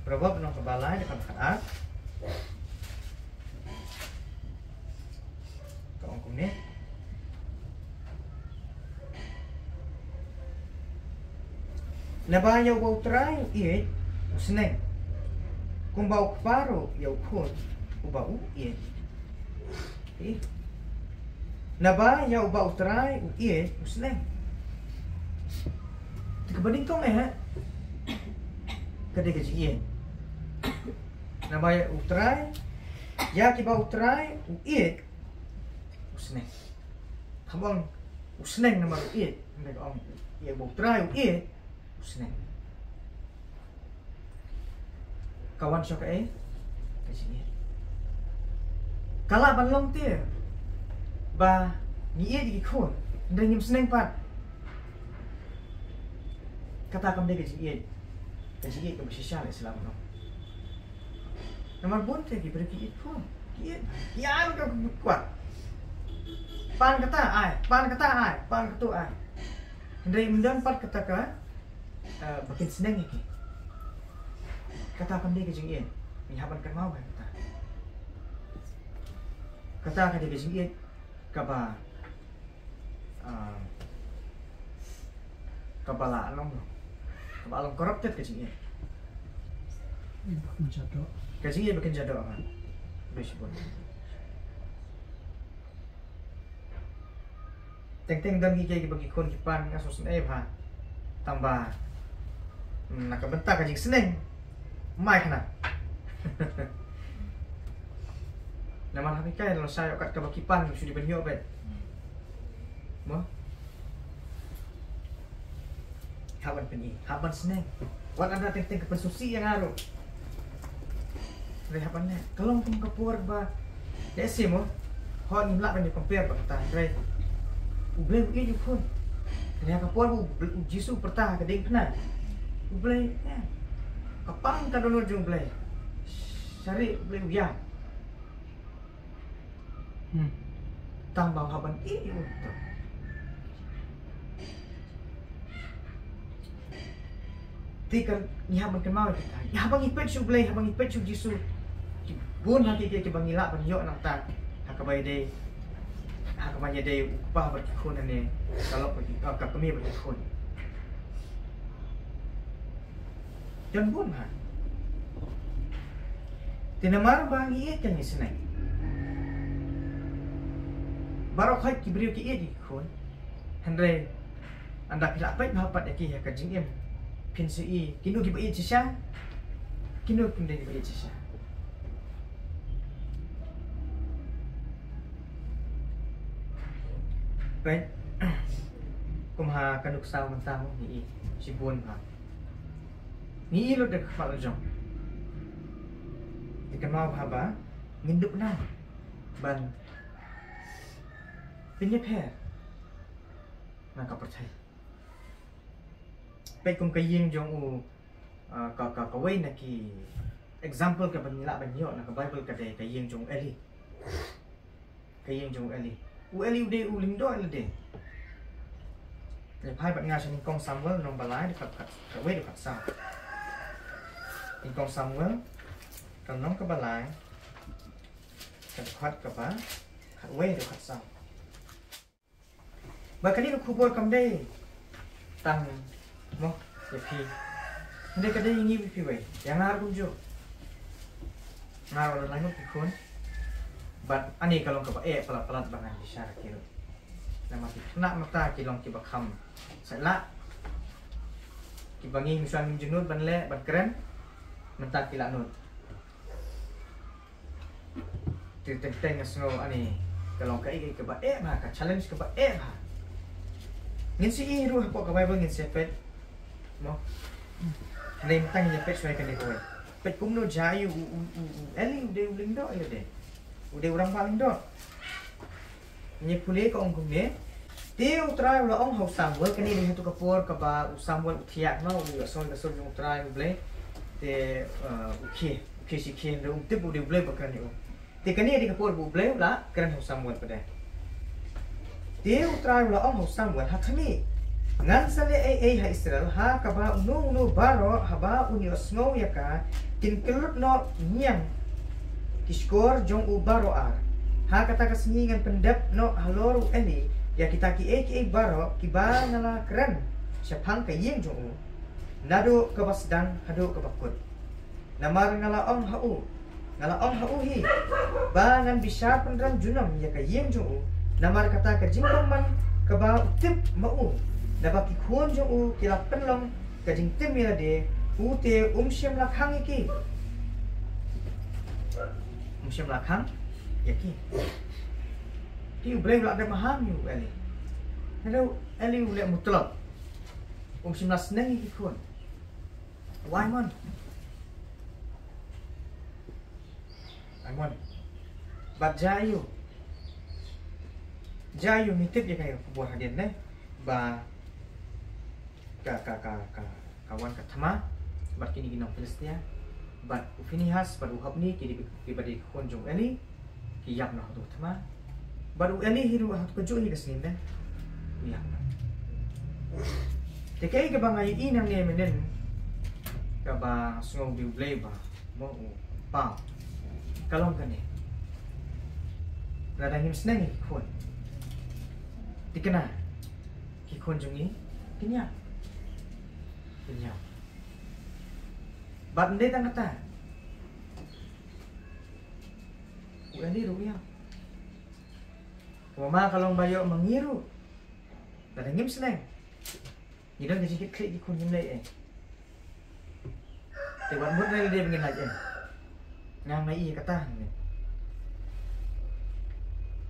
Proverb lynnong kaba lai, dkhot khatar ka ong kumne. Naba ïa uba U Trai u ïeit u sneng, kumba u kpa ruh ïa u khun uba u ïeit. Eh. Naba ïa uba U Trai u ïeit u sneng. Te kaba nyngkong eh, ka dei ka jingïeit. Naba ïa U Trai, ïa kiba U Trai u ïeit u sneng. Kham ong u sneng namar u ïeit, hynrei ka ong ïa uba U Trai u ïeit u sneng. Ka wan sha kaei? Ka jingïeit. Ka lah ban long te ba ngi ïeit ïa ki khun, hynrei ngim sneng pat. Kata kam dei ka jingïeit. Ka jingïeit kaba shisha leh sla ban long. Namar bun te ki briew ki ïeit khun, ki ïeit, ki ai ruh ka kwah. Pan kata ai, pan kata ai, pan kato ai. Hynrei ym don pat kata ka, eh, ba kin sneng ïa ki. Kata kam dei ka jingïeit. Ngi hap ban kynmaw ïa kata. Kata ka dei ka jingïeit kaba, ah, kaba la long, kaba long corrupted ka jingïeit. Ïeit ba kin jadoh. Ka jingïeit ba kin jadoh ha. Bishbun. Teng teng don kiei kiei kiba ki khun ki pan nga sngewsynei bha. Tang ba, mm, na ka bynta ka jingsneng, mai khnang. Namar ha kiei kiei lada sa ïoh kat kaba ki pan ki shu dei ban ïoh beit. Mo? Hap ban pyni, hap ban sneng. Wat lada teng teng ka pynsngewsih ïa nga ruh. Hynrei hap ban leh. Ka long kum ka por ba, lehse mo, hooid ngim lah ban ïa compare bad kata, hynrei U Blei u ïeit u khun. Hynrei ha ka por ba U Blei, U Jisu u pyrta ha ka diengphna, U Blei, eh, ka pang ka dohnud jong U Blei. Sha ri U Blei u ïaid. Hmm. Tang ba u hap ban ïeit ïa u to. Te kan ngi hap ban kynmaw ïa kata. Ngi hap ban ïeit sha U Blei, hap ban ïeit sha U Jisu. Ki bun ha kiei kiei kiba ngi lah ban ïoh nangta. Ha kaba ïadei, ha kaba ïadei u kpa bad ki khun ne ka lok bad ki, ah, ka kmie bad ki khun. Don bun ha. Te namar ba ngi ïeit ka ngi sneng. Baroh khoit ki briew ki ïeit ki khun. Hynrei ynda phi la peit bha pat ïa ki ha ka jingim, phin sa ïohi kino kiba ïeit shisha, kino kim dei kiba ïeit shisha. Peit, kum ha ka nuksa mynta mo ngi ïohi shibun bha. Ngi ïohi lut da ka khmat la jong. Te kynmaw bha ba ngin dup nang ban pynïapher na ka pyrthei. Peit kum ka ïing jong u, ah, ka, ka, kawei na ki example kaba ngi lah ban ïoh na ka Bible ka dei ka ïing jong u Eli. Ka ïing jong u Eli. U Eli u dei u lyngdoh ïa lade. Leit phai bad nga sha Nyngkong Samuel lynnong ba lai dkhot khat, khatwei dkhot saw. Nyngkong Samuel ka lynnong kaba lai, ka dkhot kaba khatwei dkhot saw. Ba kane ka khubor kam dei tang mo ïa phi. Hynrei ka dei ïa ngi bad phi wei, ïa nga ruh kumjuh. Nga ruh la ngut ki khun. Bad ani ka long kaba eh palat palat ba ngan bishar ïa ki ruh. Namar ki khynnah mynta ki long kiba kham sait lah. Kiba ngi mynshuwa ngim jingnud ban leh ban kren, mynta ki la nud. Te teng teng nga sngew ani ka long kaei kaei kaba eh bha, ka challenge kaba eh bha. Ngin sa ïohi ruh hapoh ka Bible, ngin sa peit mo. Hynrei mynta ngin ïa peit shuwa kane kawei. Peit kumno jia ïa u, u, u, u Eli u dei u lyngdoh ïa lade. U dei u rangbah lyngdoh. Ngi pule ka ong kumne. Te U Trai u la ong ha u Samuel, kane dei hato ka por kaba u Samuel u thiah noh, u ïohsngew ïa ka sur jong U Trai U Blei. Te, eh, u khie, u khie shi khie, hynrei um tip u dei U Blei ba kren ïa u. Te kane dei ka por ba U Blei u la kren ha u Samuel pat de. Te U Trai u la ong ha u Samuel, ha khmih, ngan sa leh ei ei ha Israel, ha kaba uno uno baroh haba un ïohsngew ïa ka, kin kyllut noh ñiang ki shkor jong u baroh ar. Ha kata ka sngi ngan pyndep noh halor u Eli ïa kita kiei kiei baroh kiba nga la kren shaphang ka ïing jong u, naduh kaba sdang haduh kaba kut. Namar nga la ong ha u, nga la ong ha u hi, ba ngan bishar pynrem junom ïa ka ïing jong u. Namar kata ka jingbymman kaba u tip ma u, naba ki khun jong u ki la pynlong ka jingtim ïa lade, u te um shym la khang ïa ki. Um shym la khang ïa ki. Te U Blei u la dep maham ïa u Eli. Hynrei u Eli u leh mutlop. Um shym la sneng ïa ki khun. Why mon? Ai mon. Bad jia ïa u. Jia ïa u, ngi tip ïa ka khubor hadien ne. Ba ka, ka, ka, ka, ka wan ka thma bad kine ki nong Philistia. Bad u Phinehas bad u Hopni ki dei, kiba dei ki khun jong u Eli, ki ïap noh hato ka thma. Bad u Eli hi ruh hato kajuh hi ka sngi de u ïap noh. Te kaei kaba nga ïohi nangne mynnin kaba nga sngew ba U Blei ba mo u paw ka long kane. Lada ngim sneng ïa ki khun, thikna, ki khun jong ngi kin ïap. Kin ïap. Bad ym dei tang kata, u Eli ruh u ïap. Namar ka long ba ïoh ma ngi ruh, lada ngim sneng, ngi don ka jingkitkhlieh ki khun, ngim leh ei. Te wat mut ne lade ba ngin lait ei. Nga nga ïohi kata ne.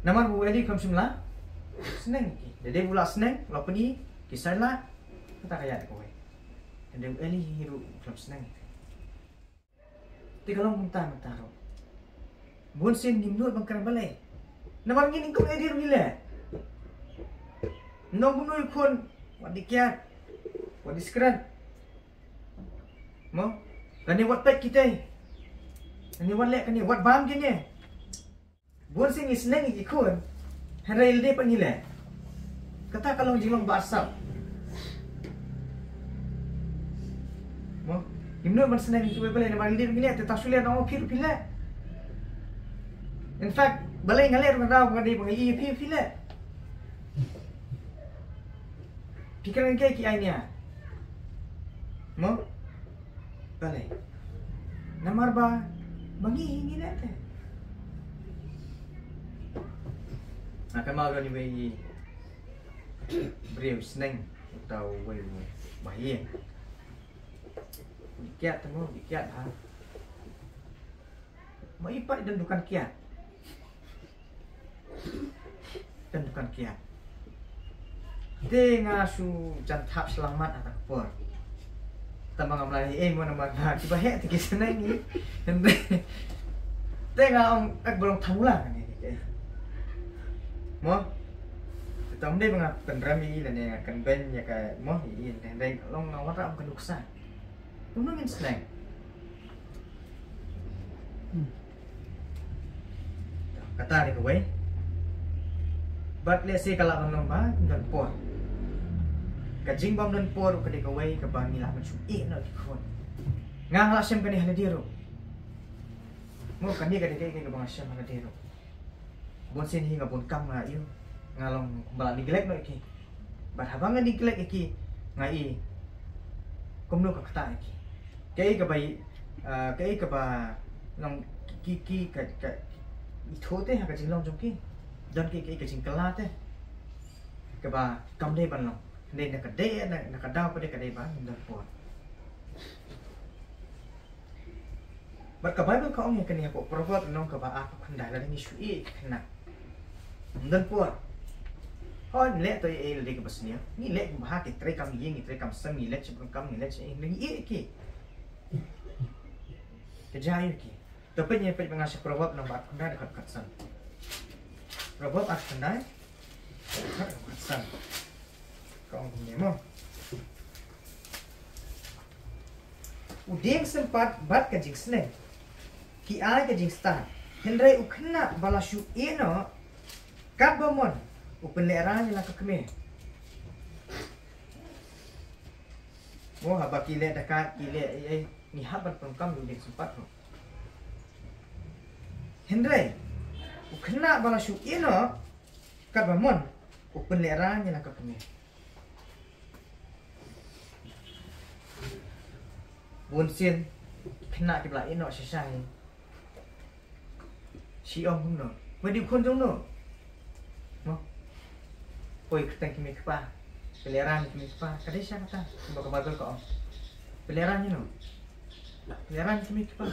Namar u Eli kam shym la sneng ïa ki. Lada u la sneng, u la pyni, ki sa ïa la, kata ka ïa kawei. Lada u Eli hi ruh u kam sneng ïa ki. Te ka long kumta mynta ruh. Bun sien ngim nud ban kren balei. Namar ngi nyngkong eh dei ruh ngi leh. Nong kumno ïa khun, wat dei kiad, wat dei skren. Mo? Lane wat peit kitei. Lane wat leh kane, wat bam kine. Bun sien ngi sneng ïa ki khun, hynrei lade pat ngi leh. Kata ka long jinglong ba arsap. Mo, ngim nud ban sneng ïa kiwei balei, namar lade ngi leh, te tang shu leh, nong phi ruh phi leh. In fact, balei nga leh ruh nga dei ba nga ïohi ïa phi, phi leh. Phi kren kiei ki ai nia. Mo? Balei? Namar ba, ba ngi hi ngi leh te. Nga kynmaw don iwei i briew sneng, uta uwei u bahaïing. Ki kiad te mo, ki kiad ha. Ma i pat i don dukan kiad. Don dukan kiad. Te nga shu jan thap shyllangmat ha kata ka por. Tang ba ngam lah ïohi ei mo namar ba kiba heh te ki sneng hi. Te nga ong, ak ba long tang u la kane. Mo. Te ym dei ba nga pynrem ïa i lane nga kynbeiñ ïa ka mo ïa i, hynrei long nga wanrah kum ka nuksa. Kumno ngin sneng? Hmm. Kata dei kawei. Bad lehse ka lah ban long ba ym don por. Ka jingbym don por ka dei kawei kaba ngi lah ban shu ïeh noh ki khun. Nga, nga lah shem kane ha lade ruh. Mo, kane ka dei kaei kaei kaba nga shem ha lade ruh. Bun sien hi nga bun kam nga ïoh. Nga long kumba la neglect noh ïa ki. Bad haba nga neglect ïa ki, nga i kumno ka ktah ïa ki. Kaei kaba i, ah, kaei kaba long ki, ki, ka, ka ithuh te ha ka jinglong jong ki. Don ki, ki, ka jingkylla te kaba kam dei ban long. Dei na ka dei, na, na ka daw pat dei ka dei ba ngim don por. Bad ka Baibl ka ong ïa kane hapoh Proverb lynnong kaba arphew khyndai, lada ngi shu ïeh ïa ki khynnah, ym don por. Hooid, ngi leh to ei ei lade kaba sniew. Ngi leh kumba ha, ki trei kam ïing, ngi trei kam sem, ngi leit sha bynta kam, ngi leit sha ei, ngi ïeh ïa ki. Ka jia ïa ki. To peit, ngi peit ba nga sha Proverb lynnong ba arphew khyndai, dkhot khatsan. Proverb arphew khyndai, dkhot khatsan. Ka ong kumne mo. U dieng sympat bad ka jingsneng ki ai ka jingstad, hynrei u khynnah ba la shu ïeh noh katba mon u pynlehraiñ ïa la ka kmie. Mo, haba ki leh dakaid, ki leh ei ei, ngi hap ban pyndonkam ïa u dieng sympat ruh. Hynrei u khynnah ba la shu ïeh noh katba mon u pynlehraiñ ïa la ka kmie. Bun sien ki khynnah kiba la ïeh noh shisha hi, shi ong kumno, phi dei u khun jong no? Mo. Poi kyrteng kmie kpa, pynlehraiñ kmie kpa. Ka dei shisha kata kumba ka Baibl ka ong. Pynlehraiñ ïa no? Pynlehraiñ kmie kpa.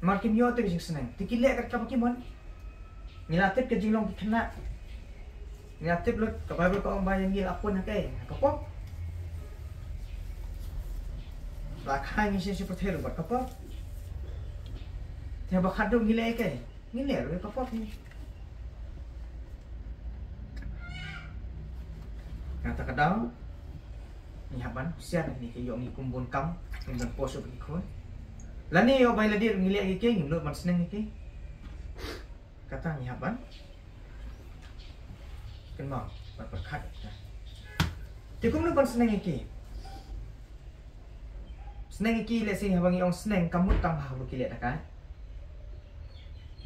Namar kim ïoh te ka jingsneng, te ki leh kat kaba ki mon. Ngi la tip ka jinglong ki khynnah. Ngi la tip lut, ka Baibl ka ong ba ïa ngi la pun ha kaei? Ha ka pop. La kha ngi shisha pyrthei ruh bad ka pop. Te haba khatduh ngi leh kaei? Ngi leh ruh ïa ka pop hi. Kata ka daw ngi hap ban husiar, ngi ka ïoh ngi kum bun kam, ngim don por shuh ba ki khun. Lane ïoh ba ïa lade ruh ngi leh ïa ki, ngim nud ban sneng ïa ki. Kata ngi hap ban kynmaw, ban pyrkhat. Te kumno ban sneng ïa ki? Sneng ïa ki, lehse haba ngi ong sneng, kam mut tang ba haba ki leh dakaid.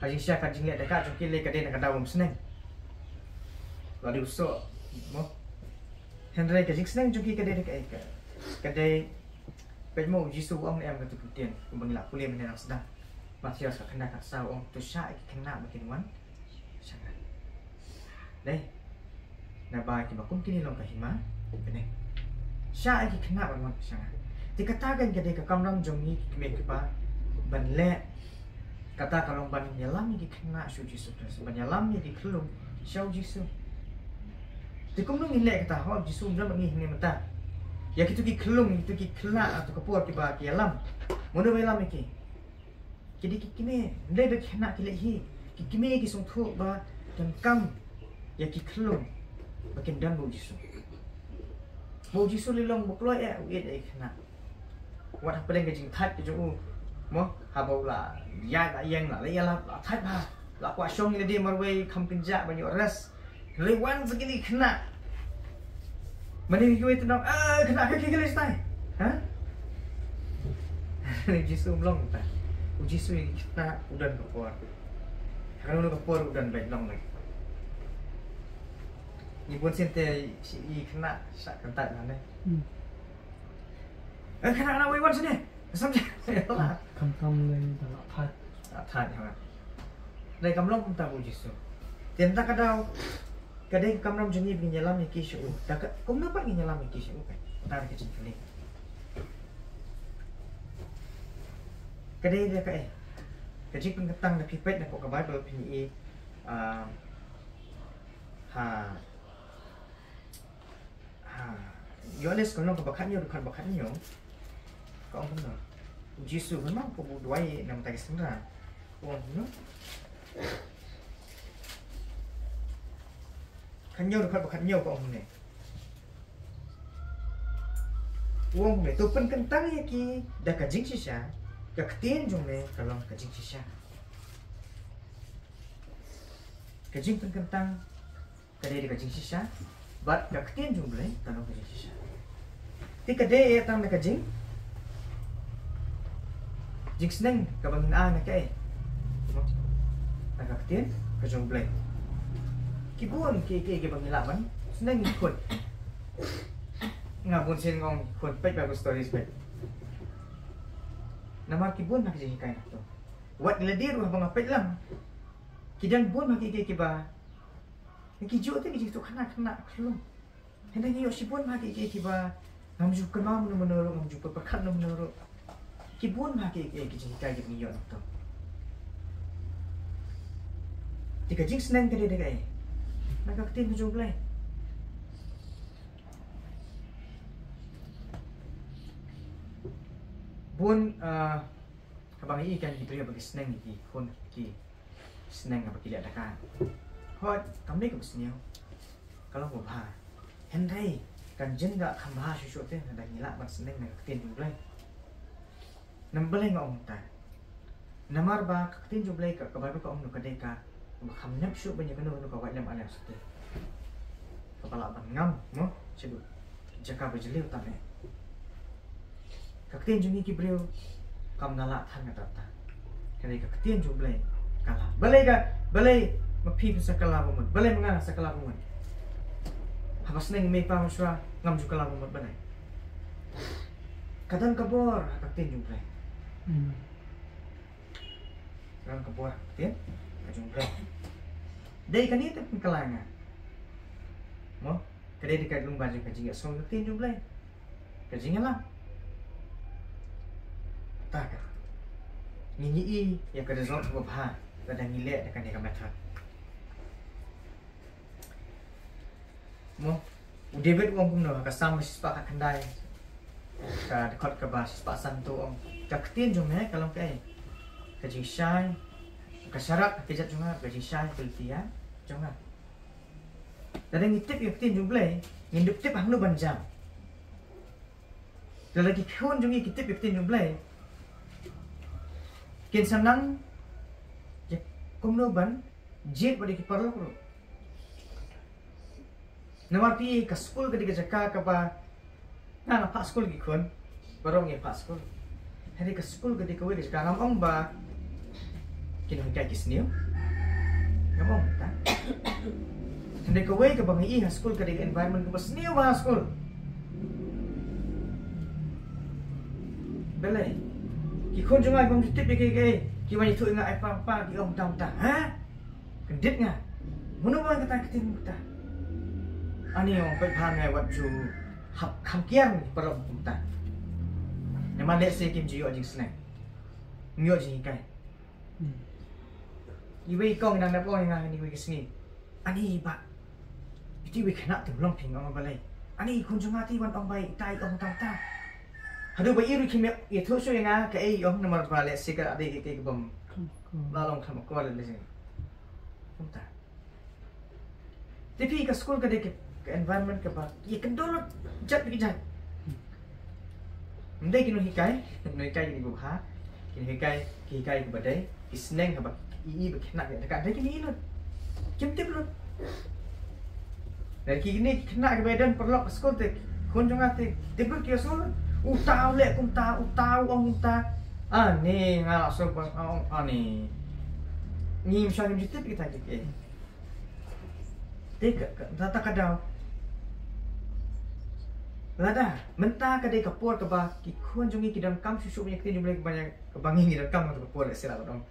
Ka jingshisha ka jingleh dakaid jong ki lei ka dei na ka daw bym sneng. La dei u soh, mo. Hynrei ka jingsneng jong ki ka dei da kaei, ka, ka dei, peit mo, u Jisu u ong ne em ha katu ka ktien, kumba ngi la pule mynne nang sdang. Mathaios ka khyndai khatsaw u ong, to shah ïa ki khynnah ba kin wan sha nga. Dei. Naba kiba kum kine long ka hima bneng. Shah ïa ki khynnah ban wan sha nga. Te kata ka dei ka kamram jong ngi ki kmie ki kpa ban leh. Kata ka long ban ïalam ïa ki khynnah sha u Jisu Khrist, ban ïalam ïa ki khyllung sha u Jisu. Te kumno ngin leh kata? Ho, Jisu um don bad ngi hangne mynta. Ïa kitu ki khyllung, ïa kitu ki khynnah, ha katu ka por kiba ki ïalam, mano ba ïalam ïa ki? Ki dei ki kmie, ym dei ba ki khynnah ki leh hi. Ki kmie ki sngewthuh ba donkam ïa ki khyllung ba kin don bad u Jisu. Ba u Jisu lei long ba kloi eh u ïeit ïa ki khynnah. Wat hapdeng ka jingthait ka jong u, mo, haba u la ïaid la ïeng, la leh ïalap, la thait bha, la kwah shong ïa lade marwei, kham kynjah ban ïoh rest. Hynrei wan sa kine ki khynnah. Mane kiwei te nong, ah, khynnah ka ki ka lei stai. Ha? U Jisu um long ta. U Jisu ïa ki khynnah u don ka por. Hynrei u don ka por u don beit long beit. Ngi bun sien te shi i khynnah sha kyntait mane. Hmm. Eh, kane, kane, wei wan shane. Sam je. Khamtam lei da la thait. La thait, ha. Lei kam long kumta ba u Jisu. Te mynta ka daw, ka dei ka kamram jong ngi ba ngin ïalam ïa ki sha u. Da ka, kumno pat ngin ïalam ïa ki sha u, ka? Mynta ka jingkylli. Ka dei da kaei? Ka jingpynkyntang, da phi peit na ka Baibl phin ïohi, ah, ha, ha Ïoannis ka lynnong kaba khathynñiew, dkhot ba khathynñiew, ka ong kumno? U Jisu, kumno, uba u duwai na ka bynta ki synran, u ong kumno? Khathynñiew, dkhot ba khathynñiew, ka ong kumne. U ong kumne, to pynkyntang ïa ki da ka jingshisha, ka ktien jong me ka long ka jingshisha. Ka jingpynkyntang ka dei da ka jingshisha, bad ka ktien jong U Blei ka long ka jingshisha. Te ka dei ïa tang da ka jing, jingsneng kaba ngin ai na kaei? Na ka ktien ka jong U Blei. Ki bun ki, ki, kiba ngi lah ban sneng, ngi khun. Nga bun sien nga ong khun, peit Bible stories, peit. Namar ki bun ha ki jinghikai na to. Wat ngi la dei ruh ba nga peit lang. Ki don bun ha ki, ki, kiba Ki ju te ki ju tu khana khana khlung. Hynda ngi ïoh shibun ha ki, ki, kiba ngam ju kynmaw mano mano ruh, ngam ju pyrkhat mano mano ruh. Ki bun ha ki, ki, ki jinghikai kiba ngi ïoh na to. Te ka jingsneng ka dei da kaei? Na ka ktien ka jong U Blei. Bun, ah, haba ngi ïohi kan ki briew ba ki sneng, ki khun, ki sneng haba ki leh da ka. Hooid, kam dei kaba sniew. Ka long kaba bha. Hynrei kan jin da kham bha shuh shuh te, lada ngi lah ban sneng na ka ktien jong U Blei. Namar balei nga ong kumta? Namar ba ka ktien jong U Blei, ka, ka Baibl ka ong kumno, ka dei ka, kaba kham nep shuh ban ïa kano kano ka wait lem ar lem satia. Kaba lah ban ngam, mo, shaduh jaka ba jylliew tam eh. Ka ktien jong ngi ki briew kam da lah than kata kata. Hynrei ka ktien jong U Blei ka lah. Balei ka, balei ma phi phi sa kylla ba mut? Balei ma nga sa kylla ba mut? Haba sneng i mei i pa mynshuwa ngam ju kylla ba mut, balei? Ka don ka bor ha ka ktien jong U Blei. Hmm. Ka don ka bor ha ka ktien ka jong U Blei. Dei kane te pynkylla nga, mo? Ka dei ka lyngba jong ka jingïasngew ka ktien jong U Blei, ka jingïalam. Ta ka, ngin ïohi ïa ka result kaba bha lada ngi leh da kane ka method. Mo, u David u ong kumno ha ka Salm shispah khatkhyndai, ka dkhot kaba shispah san, u ong, ka ktien jong me ka long kaei? Ka jingshai, ka sharak ha ka jait jong nga, ka jingshai ha ka lynti jong nga. Lada ngi tip ïa ka ktien jong U Blei, ngin dup tip hangno ban jam. Lada ki khun jong ngi ki tip ïa ka ktien jong U Blei, kin sa nang ïa kumno ban jied bad ïa ki paralok ruh. Namar phi, ka skul ka dei ka jaka kaba, nga, nga phah skul ki khun, baroh ngi phah skul. Hynrei ka skul ka dei kawei ka jaka, ngam ong ba kin hikai ki sniew, ngam ong ta. Hynrei kawei kaba ngi ïohi ha skul ka dei ka environment kaba sniew bha ha skul. Balei? Ki khun jong nga ki bym ju tip ïa kiei kiei, ki wan ïathuh ïa nga, ai pa, pa, ki ong kumta kumta. Ha? Kyndit nga. Mano ba ong kata ka ktien kumta? Ani, ong, peit bha, nga wat ju hap kham kiar ïa ki paralok kumta. Namar lehse kim ju ïoh jingsneng, kim ïoh jinghikai. Hmm. Iwei i kong i dang dep ong ïa nga ha kane kawei ka sngi, ani bah, iti iwei i khynnah te, long phi, nga ong balei? Ani, i khun jong nga te i wan ong ba itai i ong kumta kumta. Haduh ba i ruh kim ïathuh shuh ïa nga kaei i ong, namar ba lehse ka dei kaei kaei ka bym la long kham akor lehse. Kumta. Te phi, ka skul ka dei ka, ka environment kaba ïakynduh lut jait ki jait. Ym dei ki nonghikai, ki nonghikai ki dei kiba bha, ki nonghikai ki hikai kaba dei, ki sneng haba i, i ba khynnah ki ïa ka dei, ki ïohi lut. Kim tip lut. Lada kine ki khynnah kiba ïadon paralok ha skul te, khun jong nga te, tip lut ki ïohsngew lut. Uta u leh kumta, uta u ong kumta. Ani, nga la sngewbha ong, ani. Ngim shym ngim ju tip kita kiei kiei. Te ka, ka, kata ka daw. Lada mynta ka dei ka por kaba ki khun jong ngi ki donkam shuh shuh ïa ka ktien jong U Blei, kaba ngi ngi donkam ha kato ka por, lehse lah ban ong.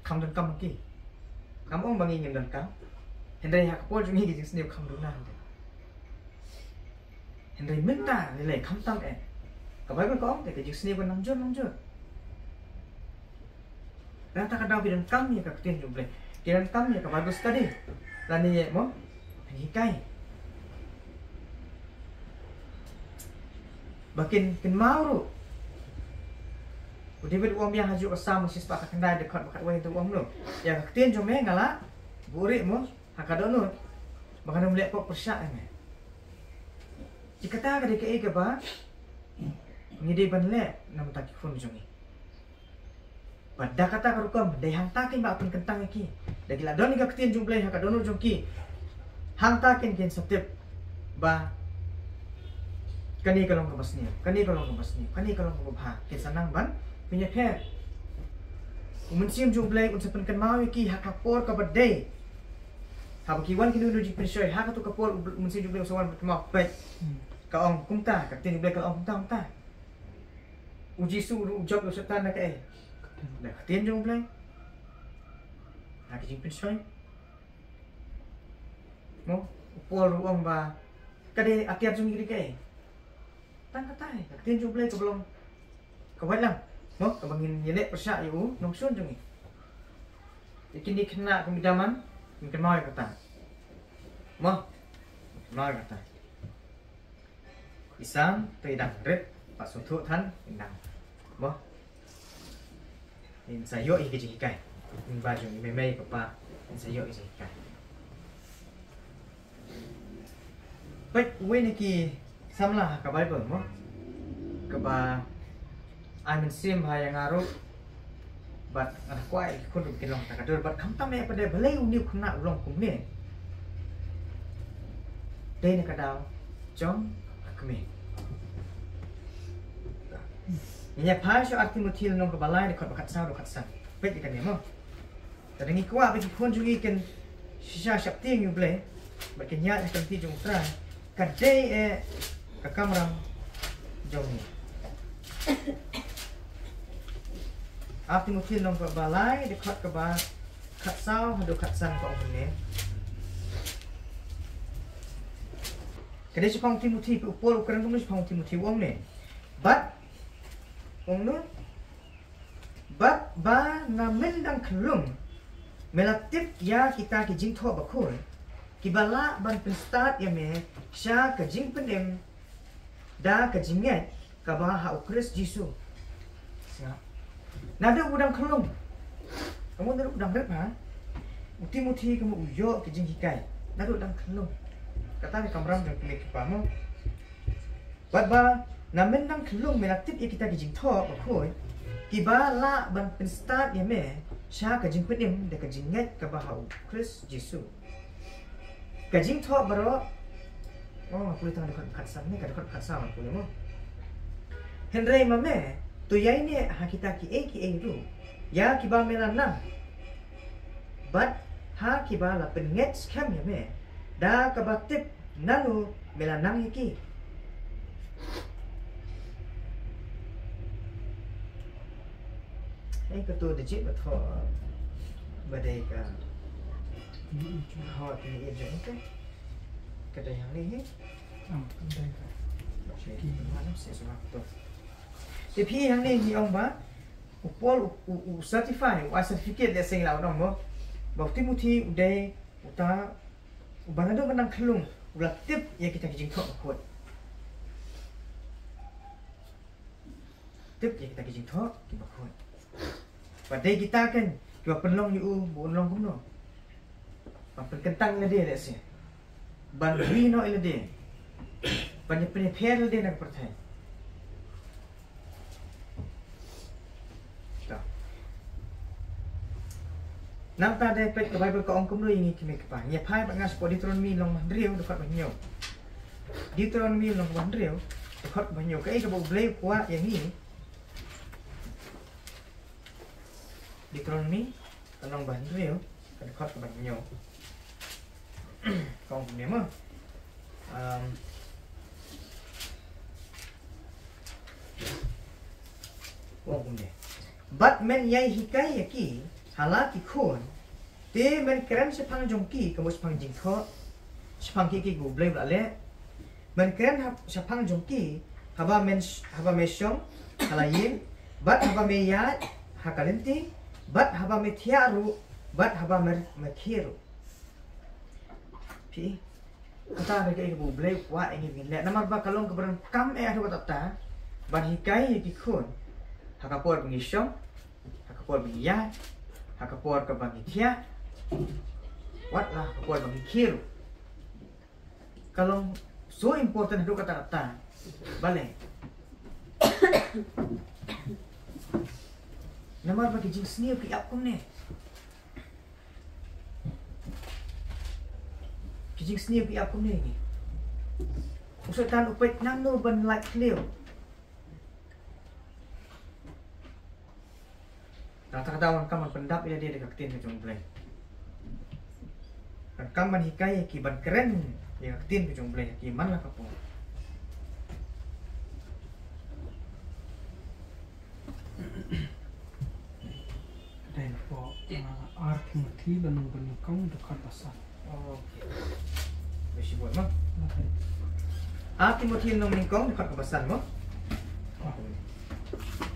Kam donkam ki. Kam ong ba ngi ngim donkam. Hynrei ha ka por jong ngi ki jingsniew kam duna hynrei. Hynrei mynta lei lei khamtam eh. Ka Baibl ka ong te ka jingsniew ka nangjot nangjot. Lada ka daw ki donkam ïa ka ktien jong U Blei, ki donkam ïa ka Bible study, lane ïa mo, hikai, ba kin kynmaw ruh. U David u ong biang ha juh ka Salm shispah khatkhyndai dkhot ba khatwei, te u ong kumno? Ïa ka ktien jong me nga la buhrieh mo ha ka dohnud, ba kan ym leh pop pyrshah ïa me. Te kata ka dei kaei kaba ngi dei ban leh na ka bynta ki khun jong ngi. Bad da kata ka rukom, dei hangta kin ba pynkyntang ïa ki. Da ki la don ïa ka ktien jong U Blei ha ka dohnud jong ki, hangta kin kin sa tip ba kane ka long kaba sniew, kane ka long kaba sniew, kane ka long kaba bha, kin sa nang ban pynïapher. U Mynsiem jong U Blei un sa pynkynmaw ïa ki ha ka por kaba dei. Haba ki wan ki nongïalam jingpynshoi, ha kato ka por U Mynsiem jong U Blei un sa wan pynkynmaw, peit. Ka ong kumta, ka ktien U Blei ka ong kumta, kumta. U Jisu ruh u jop ïa u Soitan da kaei? Da ka ktien jong U Blei. Ha ka jingpynshoi. Mo, u Paul ruh u ong ba ka dei atiat jong ngi ka dei kaei? Tang katai, ka ktien jong U Blei kaba long ka waitlam. Mo, kaba ngin ïaleh pyrshah ïa u nongshun jong ngi. Ïa kine ki khynnah kum ki daman, ngin kynmaw ïa kata. Mo, kynmaw ïa kata. I Sam to i dang rit, pat sngewthuh than i dang. Mo. In sa ïoh ïa ka jinghikai. In ba jong i mei mei papa, in sa ïoh ïa ka jinghikai. Peit uwei na ki samla ha ka Baibl mo, kaba ai mynsiem ha ïa nga ruh. Bad nga kwah ïa ki khun ruh kin long ha ka dur. Bad khamtam eh pat de balei une u khynnah u long kumne. Dei na ka daw jong ka kmie. Ngin ïa phai sha Ar Timothi lynnong kaba lai, dkhot ba khatsaw, dkhot khatsan. Peit ïa kane mo. Lada ngi kwah ba ki khun jong ngi kin shisha sheptieng ïa U Blei bad kin ïaid ha ka lynti jong U Trai, ka dei eh ka kamram jong ngi. Ar Timothi lynnong kaba lai, dkhot kaba khatsaw haduh khatsan ka ong kumne. Ka dei shaphang u Timothi, u Paul u kren kumne shaphang u Timothi, u ong ne. Bad ong ne, bad ba na myndang khyllung me la tip ïa kita ki jingthoh bakhuid kiba lah ban pynstad ïa me sha ka jingpynim da ka jingngeit kaba ha U Khrist Jisu. Sngap. Naduh u dang khyllung. Ka mut naduh u dang rit ha. U Timothi ka mut u ïoh ki jinghikai naduh u dang khyllung. Kata ka kamram jong kmie kpa mo. Bad ba na myndang khyllung me la tip ïa kita ki jingthoh bakhuid kiba lah ban pynstad ïa me sha ka jingpynim da ka jingngeit kaba ha U Khrist Jisu. Ka jingthoh baroh. Oh, nga pule tang dkhot khatsan ne, ka dkhot khatsaw nga pule mo. Hynrei ma me to ïaineh ha kita kiei kiei ruh ïa kiba me la nang, bad ha kiba la pynngeit skhem ïa me da kaba tip nanu me la nang ïa ki. Ei, kato da jied ba thoh ba dei ka. Ho, kane ïa jong ka. Ka dei hangne hi. Ah, ka dei ka. Te phi hangne hi ong ba u Paul u, u, u certify, u ai certificate, lehse ngi lah ban ong mo, ba u Timothi u dei uta uba naduh myndang khyllung u la tip ïa kita ki jingthoh bakhuid. Tip ïa kita ki jingthoh kiba khuid. Ba dei kita ken kiba pynlong ïa u ba un long kumno. Ban pynkyntang ïa lade lehse. Ban ri noh ïa lade. Ban ïa pynïapher ïa lade na ka pyrthei. Nangta de peit ka Baibl ka ong kumno ïa ngi kmie kpa. Ngi phai bad nga shapoh Deuteronomi lynnong ba hynriew dkhot ba hynñiew. Deuteronomi lynnong ba hynriew dkhot ba hynñiew. Kaei kaba U Blei u kwah ïa ngi. Deuteronomi lynnong ba hynriew, ka dkhot kaba hynñiew. Ka ong kumne mo. Um, kumne. Bad men ïai hikai ïa ki ha la ki khun, te men kren shaphang jong ki, ka mut shaphang jingthoh, shaphang ki ki u Blei u la leh. Men kren ha, shaphang jong ki, haba men sh-, haba me shong ha la ïing, bad haba me ïaid ha ka lynti, bad haba me thiah ruh, bad haba me, me khie ruh. Phi, kata ka dei kaba u Blei u kwah ïa ngi ngin leh. Namar ba ka long kaba donkam eh haduh katta katta ban hikai ïa ki khun ha ka por ba ngi shong, ha ka por ba ngi ïaid, ha ka por kaba ngi thiah, wat la ha ka por ba ngi khie ruh. Ka long so important haduh katta katta. Balei? Namar ba ki jingsniew ki ap kumne. Ki jingsniew ki ap kumne. U Soitan u peit nangno ban lait khliew. Kata kata u donkam ban pyndap ïa lade da ka ktien ka jong u Blei. U donkam ban hikai ïa ki, ban kren ïa ka ktien ka jong u Blei ïa ki man la ka por. Dei na pdeng, ah, Ar Timothi lynnong ba nyngkong dkhot ba san. Okay. Bad shibun mo. Okay. Ar Timothi lynnong nyngkong dkhot kaba san mo. Oh.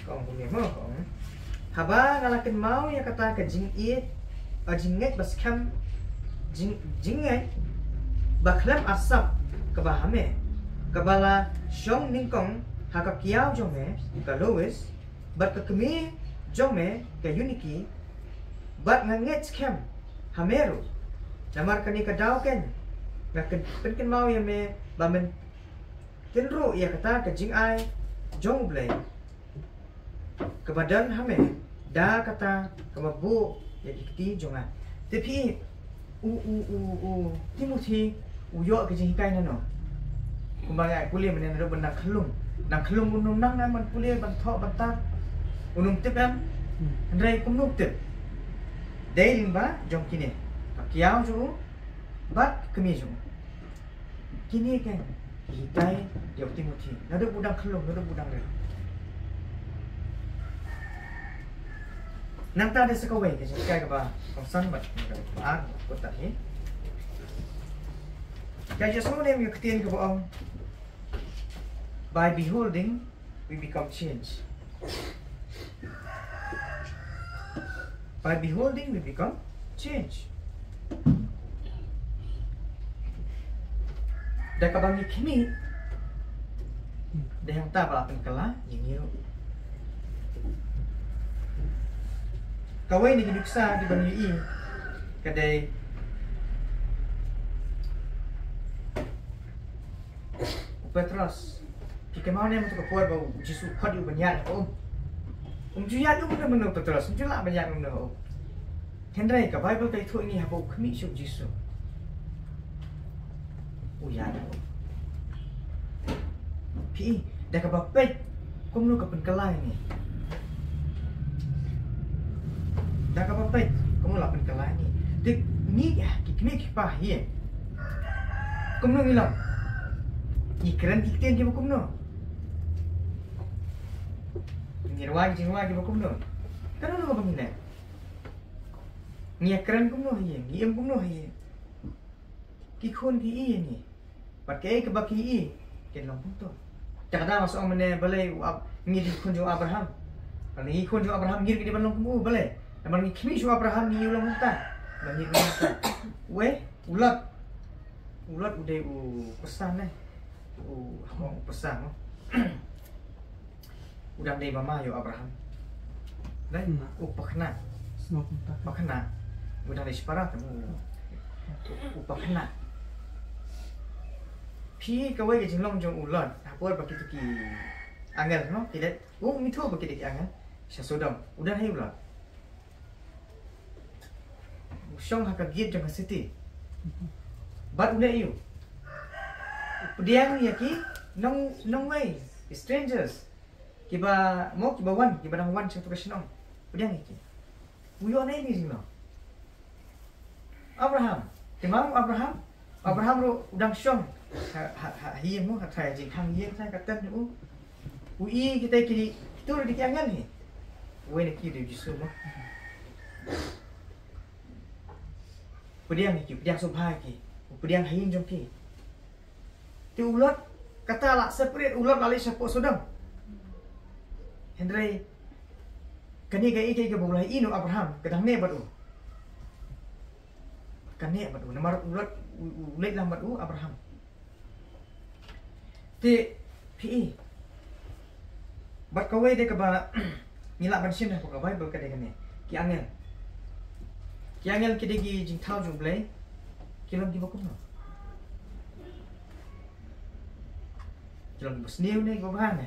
Ka ong kumne mo, ka ong. Haba nga la kynmaw ïa kata ka jingïeit, ka jingngeit ba skhem, jing, jingngeit ba khlem arsap kaba ha me, kaba la shong nyngkong ha ka kiaw jong me, ka Lois, bad ka kmie jong me ka Eunike, bad nga ngeit skhem ha me ruh. Namar kane ka daw keiñ nga kyn-, pynkynmaw ïa me ba men tynruh ïa kata ka jingai jong u Blei kaba don ha me, da kata kaba buh ïa ki kti jong nga. Te phi, u, u, u, u Timothi u ïoh ka jinghikai nano? Kumba nga pule mynne naduh ban nang khyllung. Nang khyllung un ym nang ban pule, ban thoh, ban tar. Un ym tip em. Hmm. Hynrei kumno u tip? Dei lyngba jong kine. Ka kiaw jong u bad ka kmie jong u. Kine ki hikai ïa u Timothi naduh ba u dang khyllung, naduh ba u dang rit. Nangta dei sa kawei ka jinghikai kaba kongsan bad kaba ar, kata hi. Ka jingïasnoh ne ka ktien kaba ong, "By beholding, we become changed." By beholding, we become changed. Da kaba ngi khmih, da hangta ba la pynkylla ïa ngi ruh. Kawei na ki nuksa kiba ngi ïohi ka dei u Petros. Phi kynmaw ne em ha kato ka por ba u Jisu u khot ïa u ban ïaid ha ka um? Um ju ïaid um mynno mynno u Petros, um ju lah ban ïaid um mynno ha um. Hynrei ka Baibl ka ïathuh ïa ngi haba u khmih sha u Jisu, u ïaid ha um. Phi i, da kaba peit kumno ka pynkylla ïa ngi. Da kaba peit kumno la pynkylla ïa ngi. Te ngi, ki kmie ki kpa hi, kumno ngi long? Ngi kren ki ktien kiba kumno? Ngi rwai ki jingrwai kiba kumno? Kano kano kaba ngi leh? Ngi ïakren kumno hi, ngi im kumno hi? Ki khun ki i ïa ngi. Bad kaei kaba ki i, kin long kumto. Te ka dang sa ong mynne balei u Ab-, ngi dei ki khun jong u Abraham. Lada ngi khun jong u Abraham, ngi ruh ngi dei ban long kum u, balei? Namar ngi khmih sha u Abraham, ngi ïoh long kumta. Ba ngi long kumta. Wei, u Lot. U Lot u dei u pyrsa ne. U, u pyrsa mo. U dang dei mama ïa u Abraham. Dei, hmm, u pakhynnah. Sngewbha. Pakhynnah. U dang dei shipara te u, u pakhynnah. Phi, kawei ka jinglong jong u Lot ha por ba kito ki angel, no, ki leit. U, um ithuh ba ki dei ki angel sha Sodom. U don hi u Lot. U shong ha ka gate jong ka city. Bad u leh aïu? U pdiang ïa ki nong, nongwei, ki strangers. Kiba mo, kiba wan, kiba dang wan sha kato ka shnong. Pdiang ïa ki. U ïoh ne em ïa ki jinglong? Abraham. Te ma u Abraham? Abraham ruh u dang shong ha, ha, ha ïing mo, ha, ha jingkhang ïing, ha ka tent u. U i kita ki dei, kito ruh dei ki angel hi. Wei na ki u dei u Jisu mo. Pdiang ki, pdiang sngewbha ki. Pdiang ha ïing jong ki. Te u Lot kata la separate, u Lot la leit shapoh Sodom. Hynrei kane ka ïa ka ïa ka ba u la ïohi u Abraham ka dang ne bad u. Ka ne bad u namar u Lot u leit lang bad u Abraham. Te phi i bad kawei de kaba ngi lah ban shim ha ka Bible ka de kane. Ki angel. Ki angel ki de ki jingthaw jong u Blei. Ki long kiba kumno? Ki long kiba sniew ne kiba bha ne?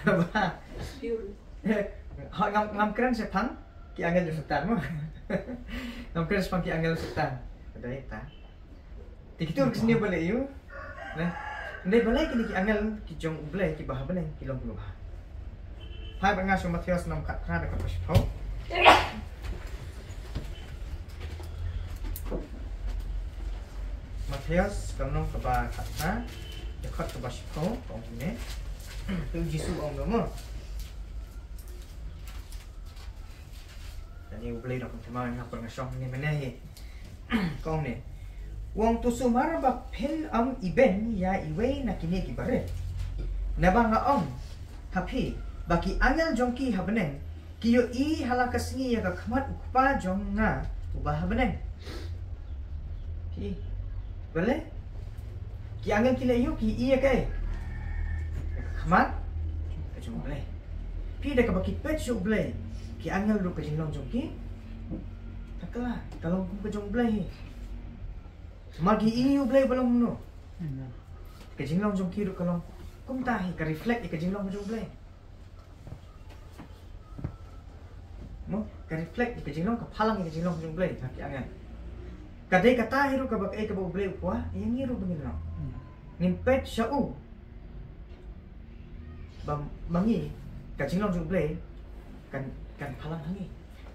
Ba. Ha, ngam ngam kren shaphang ki angel jong Soitan mo. Ngam kren shaphang ki angel Soitan. Ka dei ta. Te kito ki sniew balei ïa u. Ne. Balei kine ki angel ki jong u Blei kiba ha bneng ki long kiba bha. Phai bad nga sha Mathaios lynnong khatphra dkhot ba shiphew. Mathaios lynnong kaba khatphra dkhot kaba shiphew ka ong kumne. Te u Jisu u ong kumno? Kane u Blei u da pynthame nga, nga pynshong ne mynne hi. Ka ong ne. U ong to sumar ba phin ym iben ïa iwei na kine ki barit. Naba nga ong ha phi ba ki angel jong ki ha bneng ki ïohi ha la ka sngi ïa ka khmat u Kpa jong nga uba ha bneng. Ki. Balei? Ki angel ki la ïohi, ki ïohi ïa kaei? Ïa ka khmat ka jong u Blei. Phi, da kaba ki peit sha u Blei, ki angel ruh ka jinglong jong ki. Ka kylla, ka long kum ka jong u Blei hi. Namar ki ïohi u Blei ba long kumno. Ka jinglong jong ki ruh ka long kumta hi, ka reflect ïa ka jinglong ka jong u Blei. Mo, ka reflect ïa ka jinglong, ka phalang ïa ka jinglong jong u Blei ha ki angel. Ka dei kata hi ruh kaba kaei kaba u Blei u kwah ïa ngi ruh ba ngin long. Ngin peit sha u. Ba ma ngi ka jinglong jong u Blei kan, kan phalang ha ngi.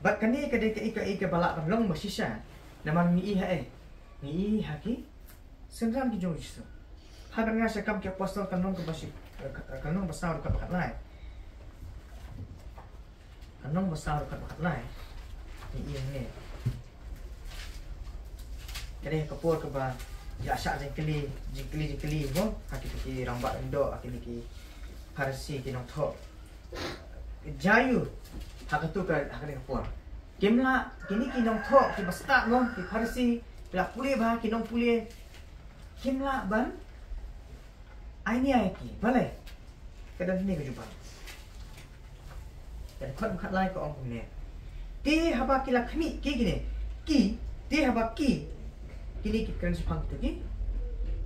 Bad kane ka dei kaei kaei kaba lah ban long ba shisha. Namar ngi i ha ei? Ngi i ha ki synran ki jong u Jisu. Haba nga sha Kam ki Apostol ka lynnong kaba shi, ka, ka lynnong ba saw dkhot ba khatlai. Ka lynnong ba saw dkhot ba khatlai. Ngi i hangne. Ka dei ka por kaba ïa shah jingkylli, jingkylli, jingkylli mo ha kito ki rangbah lyngdoh, ha kine ki Pharisi, ki nongthoh. Jia ïa u ha kato ka, ha kane ka por. Kim lah, kine ki nongthoh kiba stad mo, ki Pharisi, ki la pule bha, ki nongpule. Kim lah ban ai nia ïa ki. Balei? Ka don hangne ka jubab. Ka dkhot ba khatlai ka ong kumne. Te haba ki la khmih, ki kine. Ki, te haba ki, kine ki kren shaphang kito ki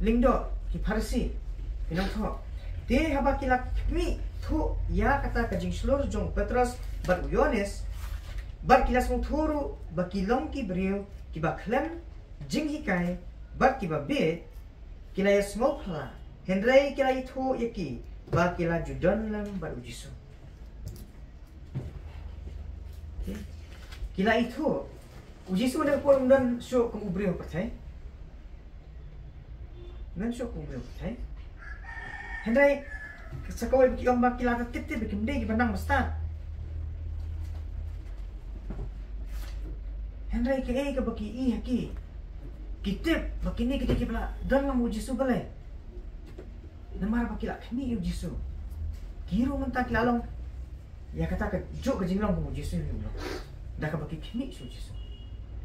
lyngdoh, ki Pharisi, ki nongthoh. Te haba ki la khmih thuh ïa kata ka jingshlur jong u Petros bad u Ïoannis, bad ki la sngewthuh ruh ba ki long ki briew kiba khlem jinghikai bad kiba bieit, ki la ïa sngewphylla, hynrei ki la ithuh ïa ki ba ki la ju don lem bad u Jisu. Ki la ithuh u Jisu, u dei por um don shuh kum u briew pyrthei. Um don shuh kum u briew pyrthei. Hynrei sa kawei ba ki ong ba ki la tip tip ba kim dei kiba nang ba stad. Hynrei kaei kaba ki i ha ki, ki tip ba kine ki dei kiba la don lang u Jisu, balei? Namar ba ki la khmih ïa u Jisu. Ki ruh mynta ki la long ïa kata ka juh ka jinglong kum u Jisu hi u long. Da kaba ki khmih sha u Jisu.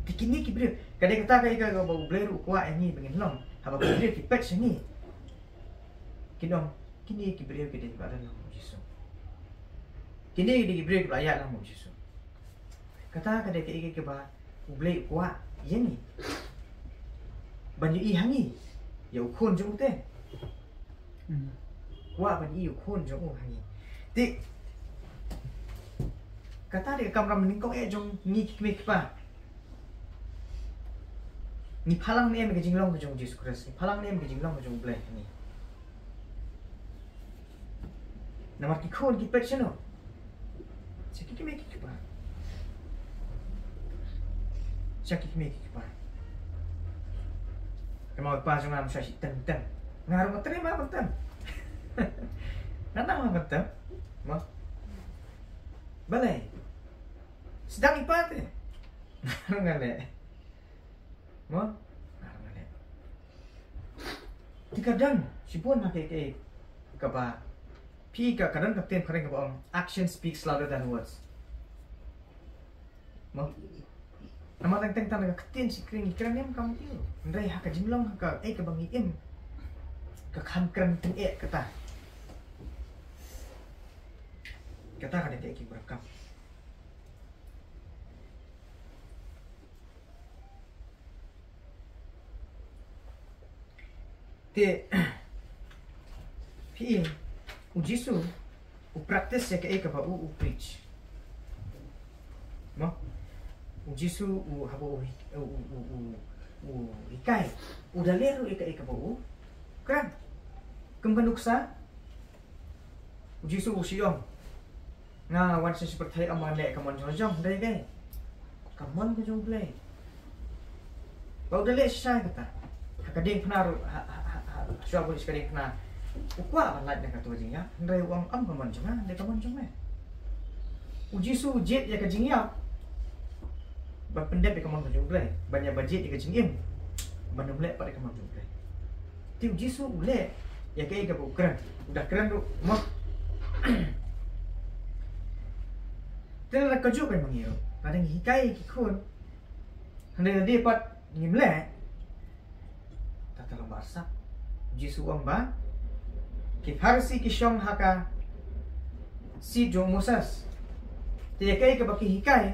Te kine ki briew, ka dei kata ka ïa kaba u Blei ruh u kwah ïa ngi ba ngin long. Haba ki briew ki peit sha ngi, kin ong kine ki briew ki dei kiba la don lang u Jisu. Kine ki dei ki briew kiba la ïaid lang u Jisu. Kata ka dei ka ïa kaba u Blei u kwah ïa ngi ban ïohi ha ngi ïa u khun jong u te. Kwah ban ïohi u khun jong u ha ngi. Te kata dei ka kamram nyngkong eh jong ngi ki kmie ki kpa. Ngi phalang ne em ka jinglong ka jong u Jisu Khrist? Ngi phalang ne em ka jinglong ka jong u Blei ha ngi? Namar ki khun ki peit shano? Sha ki kmie ki kpa. Sha ki kmie ki kpa. Ka ma u kpa jong nga um shah shu tem tem. Nga ruh nga trei ma ban tem. Nga nang ma ban tem. Ma. Balei? Sdang i pa te. Nga leh. Mo? Nga leh. Te ka don shibun ha kaei kaei kaba phi, ka, ka don ka ktien phareng kaba ong, "Action speaks louder than words." Mo? Namar teng teng tang ka ktien shi kren, ngi kren ym kam ïoh. Hynrei ha ka jinglong, ha kaei kaba ngi im, ka kham kren tyngeh kata. Kata ka dei kaei kaba rakam. Te, phi, u Jisu u practice ïa kaei kaba u, u preach. Mo? U Jisu u, haba u, u, u, u, u hikai, u da leh ruh ïa kaei kaba u kren. Kumba nuksa, u Jisu u shu ong, "Nga wan sha shi pyrthei ym ban leh ka mon jong nga, hynrei ka mon ka jong U Blei." Ba u da leh shisha kata. Ha ka diengphna ruh, ha, ha, ha, ha, shuwa ban leit sha ka diengphna, u kwah ban lait na kato ka jingïap, hynrei u ong, "Ym ka mon jong nga, hynrei ka mon jong me." U Jisu u jied ïa ka jingïap ban pyndep ïa ka mon ka jong U Blei, ban ïa ba jied ïa ka jingim ban ym leh pat ïa ka mon jong U Blei. Te u Jisu u leh ïa kaei kaba u kren, u da kren ruh mo. Te lada kajuh ka ma ngi ruh, lada ngi hikai ïa ki khun, hynrei lada pat ngim leh, ta, ta long ba arsap. U Jisu u ong ba ki Pharisi ki shong ha ka seat jong u Moses. Te ïa kaei kaba ki hikai,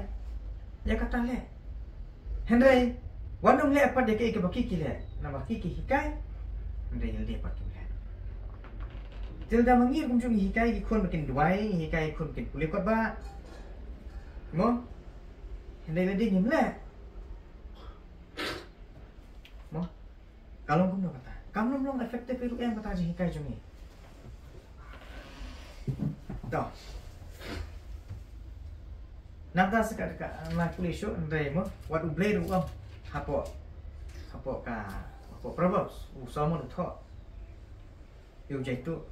ïa kata leh. Hynrei wat nym leh pat ïa kaei kaba ki, ki leh. Namar ki, ki hikai, hynrei lade pat kim leh. Te lada ma ngi kumjuh ngi hikai ki khun ba kin duwai, ngi hikai ki khun ba kin pule kot ba, mo? Hynrei lade ngim leh, mo? Ka long kumno kata? Kam long, long effective ruh em kata ka jinghikai jong ngi. To. Nangta sa ka, ka, nga pule shuh, hynrei mo, wat U Blei ruh u ong hapoh, hapoh ka, hapoh Proverbs, u Solomon u thoh ïa u jaituh.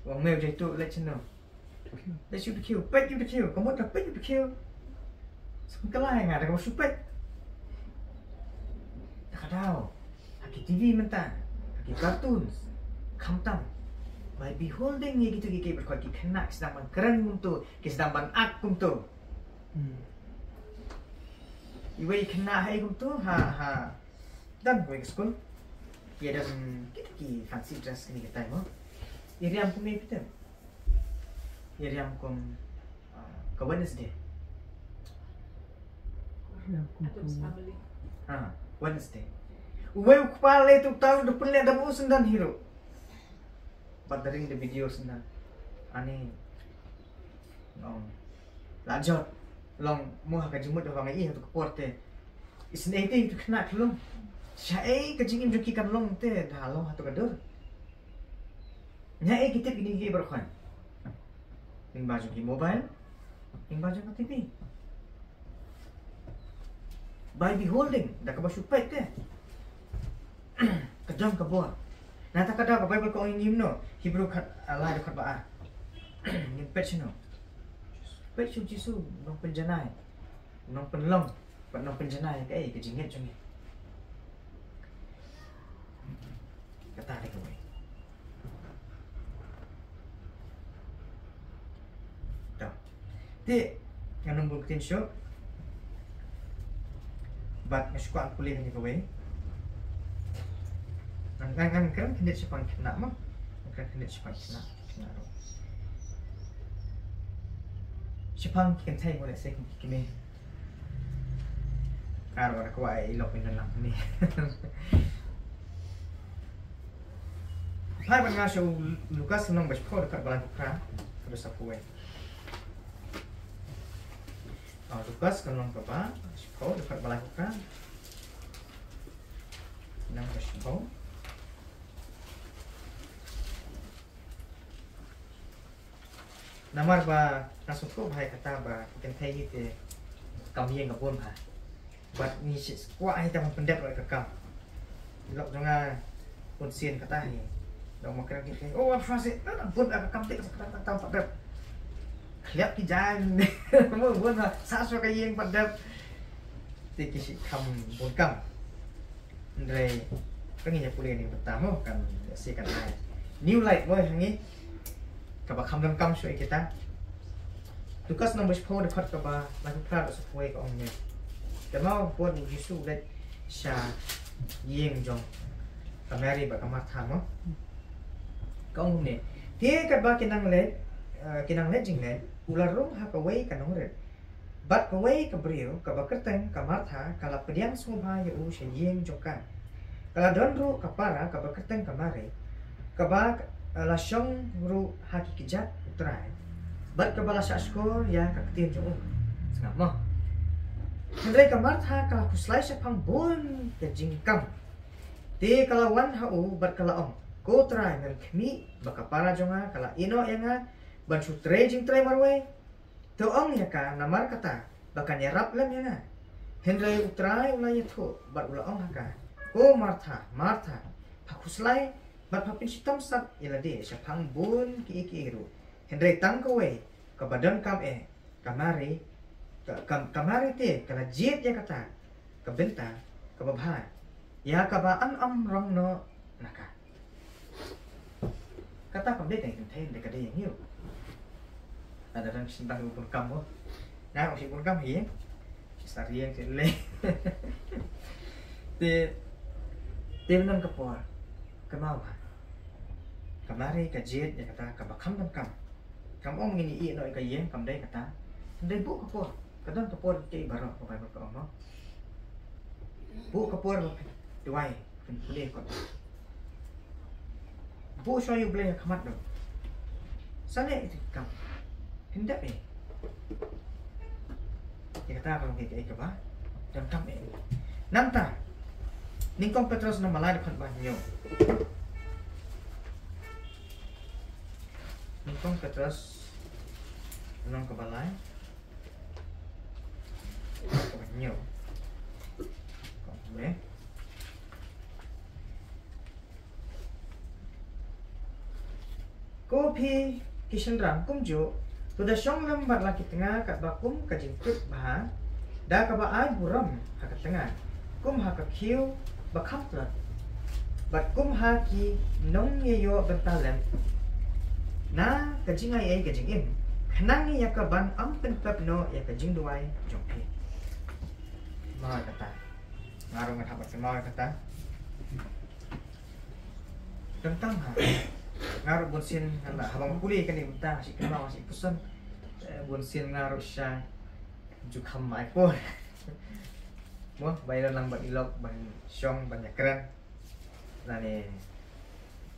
U ong, me u jaituh, leit shano? Leit shu dkhiew, peit shu dkhiew, ka mut da peit shu dkhiew. Sa pynkylla ïa nga da kaba shu peit. Da ka daw ha ki T V mynta, ha ki cartoons, khamtam by beholding ïa kito ki, ki baroh ki khynnah ki sdang ban kren kumto, ki sdang ban act kumto. Hmm. Iwei i khynnah haei kumto ha, ha, don kawei ka skul. Ki don kita ki fancy dress kine kita mo. I riam kum ei phi tip? I riam kum, ah, ka Wednesday. Riam kum, kum. Ah, Wednesday. Uwei u kpa lei tu tang da pynleh da u syndon hi ruh. Bad da ring da video syndon. Ani. Long. La jot. Long mo ha ka jingmut da long i ha tu ka por te. Isynei te tu khynnah tu long. Shaei ka jingim jong ki kan long te da long ha tu ka dur. Ïa ei ki tip kine ki baroh khun. Lyngba jong ki mobile, lyngba jong ka T V. By beholding, da kaba shu peit te. Ka don ka bor. Nangta ka daw ka Bible ka ong ïa ngi kumno, Hebru khat, ah, lai dkhot ba ar. Ngin peit shano? Peit sha u Jisu, nongpynjanai, nongpynlong. Bad nongpynjanai ïa kaei, ka jingngeit jong ngi. Kata dei kawei. To. Te ngan ym bun ktien shuh. Bad nga shu kwah pule ïa kawei. Ngan, ngan, ngan kren khyndiat shaphang khynnah mo. Ngan kren khyndiat shaphang khynnah, khynnah ruh. Shaphang ki kynthei mo, lehse kum ki kmie. Ar, ar, kwah ai lok pynlong ni. Phai bad nga sha u Lukas lynnong ba shiphew dkhot ba laiphew phra haduh sa phew wei. Ah, Lukas lynnong kaba shiphew dkhot ba laiphew phra. Lynnong ba shiphew. Namar ba nga sngewthuh ba ha kata ba ki kynthei hi te kam ïeng ka bun ha. Bad ngi shu kwah hi te ban pyndep ïa ka kam. Lok jong nga bun sien kata hi. Dang ma kren ki kynthei, oh, wan pha seh, eh, bun ka kam te ka kam pat dep. Kliap ki jaiñ. Mo bun ma sa shuwa ka ïing pat dep. Te ki shi kham bun kam. Hynrei ka ngi ïa pule ni mynta mo kan ïa si kan ai new light mo ha ngi. Kaba kham donkam shuwa ïa kita. Lukas nong ba shiphew dkhot kaba laiphew phra haduh saphew wei ka ong ne. Te mo bun u Jisu u leit sha ïing jong ka Mari bad ka Martha mo. Ka ong ne. Te katba ki nang leit, eh, ki nang leit jingleit, u la rung ha kawei ka nongrit. Bad kawei ka briew kaba kyrteng ka Martha ka la pdiang sngewbha ïa u sha ïing jong ka. Ka la don ruh ka para kaba kyrteng ka Mari, kaba, eh, la shong ruh ha ki kjat U Trai, bad kaba la shah shkor ïa ka ktien jong u. Sngap mo. Hynrei ka Martha ka la khuslai shaphang bun ka jingkam. Te ka la wan ha u bad ka la ong, Ko Trai, mem khmih ba ka para jong nga ka la ïehnoh ïa nga ban shu trei jingtrei marwei? To ong ïa ka namar kata ba kan ïarap lem ïa nga. Hynrei U Trai u la ïathuh bad u la ong ha ka, Ko Martha, Martha, pha khuslai bad pha pynshitom sat ïa lade shaphang bun kiei kiei ruh. Hynrei tang kawei kaba donkam eh, ka Mari, ka, ka, ka Mari te ka la jied ïa kata ka bynta kaba bha, ïa kaba yn ym rong noh na ka. Kata kam dei ka kynthei, dei ka dei ïa ngi ruh. Lada dang sngewthuh bun kam mo. Nga ruh shi bun kam hi. Shi sariang shi le. Te, te mynta ka por. Kynmaw ha. Ka Mari ka jied ïa kata kaba kham donkam. Kam ong ngin ïeh noh ïa ka ïing, kam dei kata. Kam dei, buh ka por. Ka don ka por kiei baroh ka Baibl ka ong mo. Buh ka por ba phin duwai, phin pule ko. Buh shuwa ïa U Blei ha khmat dong. Sa leh ïa ka kam. Phin dep eh. Ïa kata ka long kaei kaei kaba donkam eh. Nangta. Nyngkong Petros nong ba lai dkhot ba hynñiew. Nyngkong Petros nong kaba lai. Kaba hynñiew. Kong ne. Ko phi ki shynrang kumjuh, to da shong lem bad la ki tnga katba kum ka jingtip bha, da kaba ai burom ha ka tnga, kum ha ka khiew ba kham tlot, bad kum ha ki nongïaroh bynta lem na ka jingai ei ka jingim, khnang ïa ka ban ym pynpep noh ïa ka jingduwai jong phi. Kynmaw kata. Nga ruh ngan hap ban kynmaw kata. Tang tang ha. Nga ruh bun sien nga la haba nga pule kane mynta, shi kynmaw, shi puson. Eh, bun sien nga ruh sha ju kham mai por. Mo, ba ïa lang ban ïalok, ban shong, ban ïakren. Lane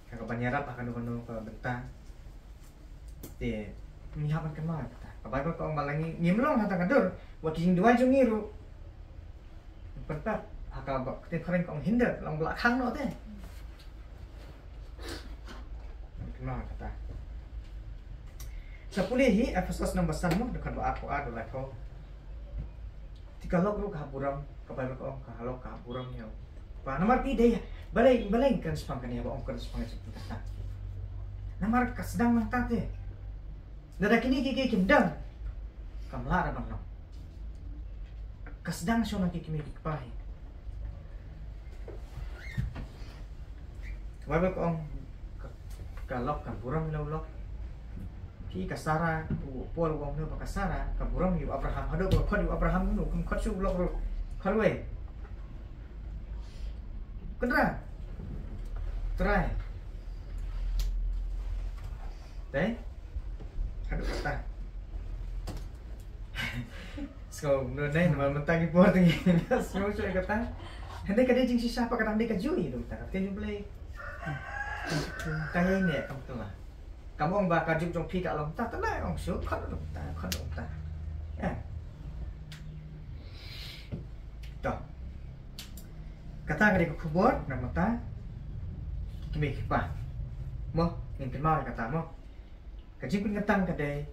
ha ka ban ïarap ha kano kano ka bynta. Te ngi hap ban kynmaw kata. Ka Baibl ka ong ba la ngi, ngim long ha tang ka dur, wat ki jingduwai jong ngi ruh pynpep, ha ka ba ktien phareng ka ong hinder, long ba la khang noh te. Kynmaw kata. Sa pule hi Ephesos nong ba san mo, dkhot ba arphew ar haduh laiphew. Te ka lok ruh ka hap burom, ka Baibl ka ong ka lok ka hap burom ïa u Kpa. Namar phi dei, balei, balei kren shaphang kane, ba ong kren shaphang kane. Namar ka sdang nangta te. Lada kine kiei kiei kim don, kam lah ban long. Ka sdang shuh na ki kmie ki kpa hi. Ka Baibl ka ong ka, ka lok kan burom ïa u lok. Phi, ka Sara, u Paul u ong ne ba ka Sara ka burom ïa u Abraham, haduh ba khot ïa u Abraham, u kum khot shuh u lok ruh. Khot wei. Kynrad. Trai. Te? Haduh kata. Sngew, no, nai, namar mynta ki por te ngi sngew shuh kata. Hynrei ka dei jingshisha pat, ka dang dei ka jui, dei kata ka ktien U Blei. Ka ïeng ne kam tela. Kam ong ba ka juk jong phi ka long ta, tela ong shuh, khot long ta, khot long ta. Ya. To. Kata ka dei ka khubor na mynta ki kmie ki kpa. Mo, ngin kynmaw ïa kata mo. Ka jingpynkyntang ka dei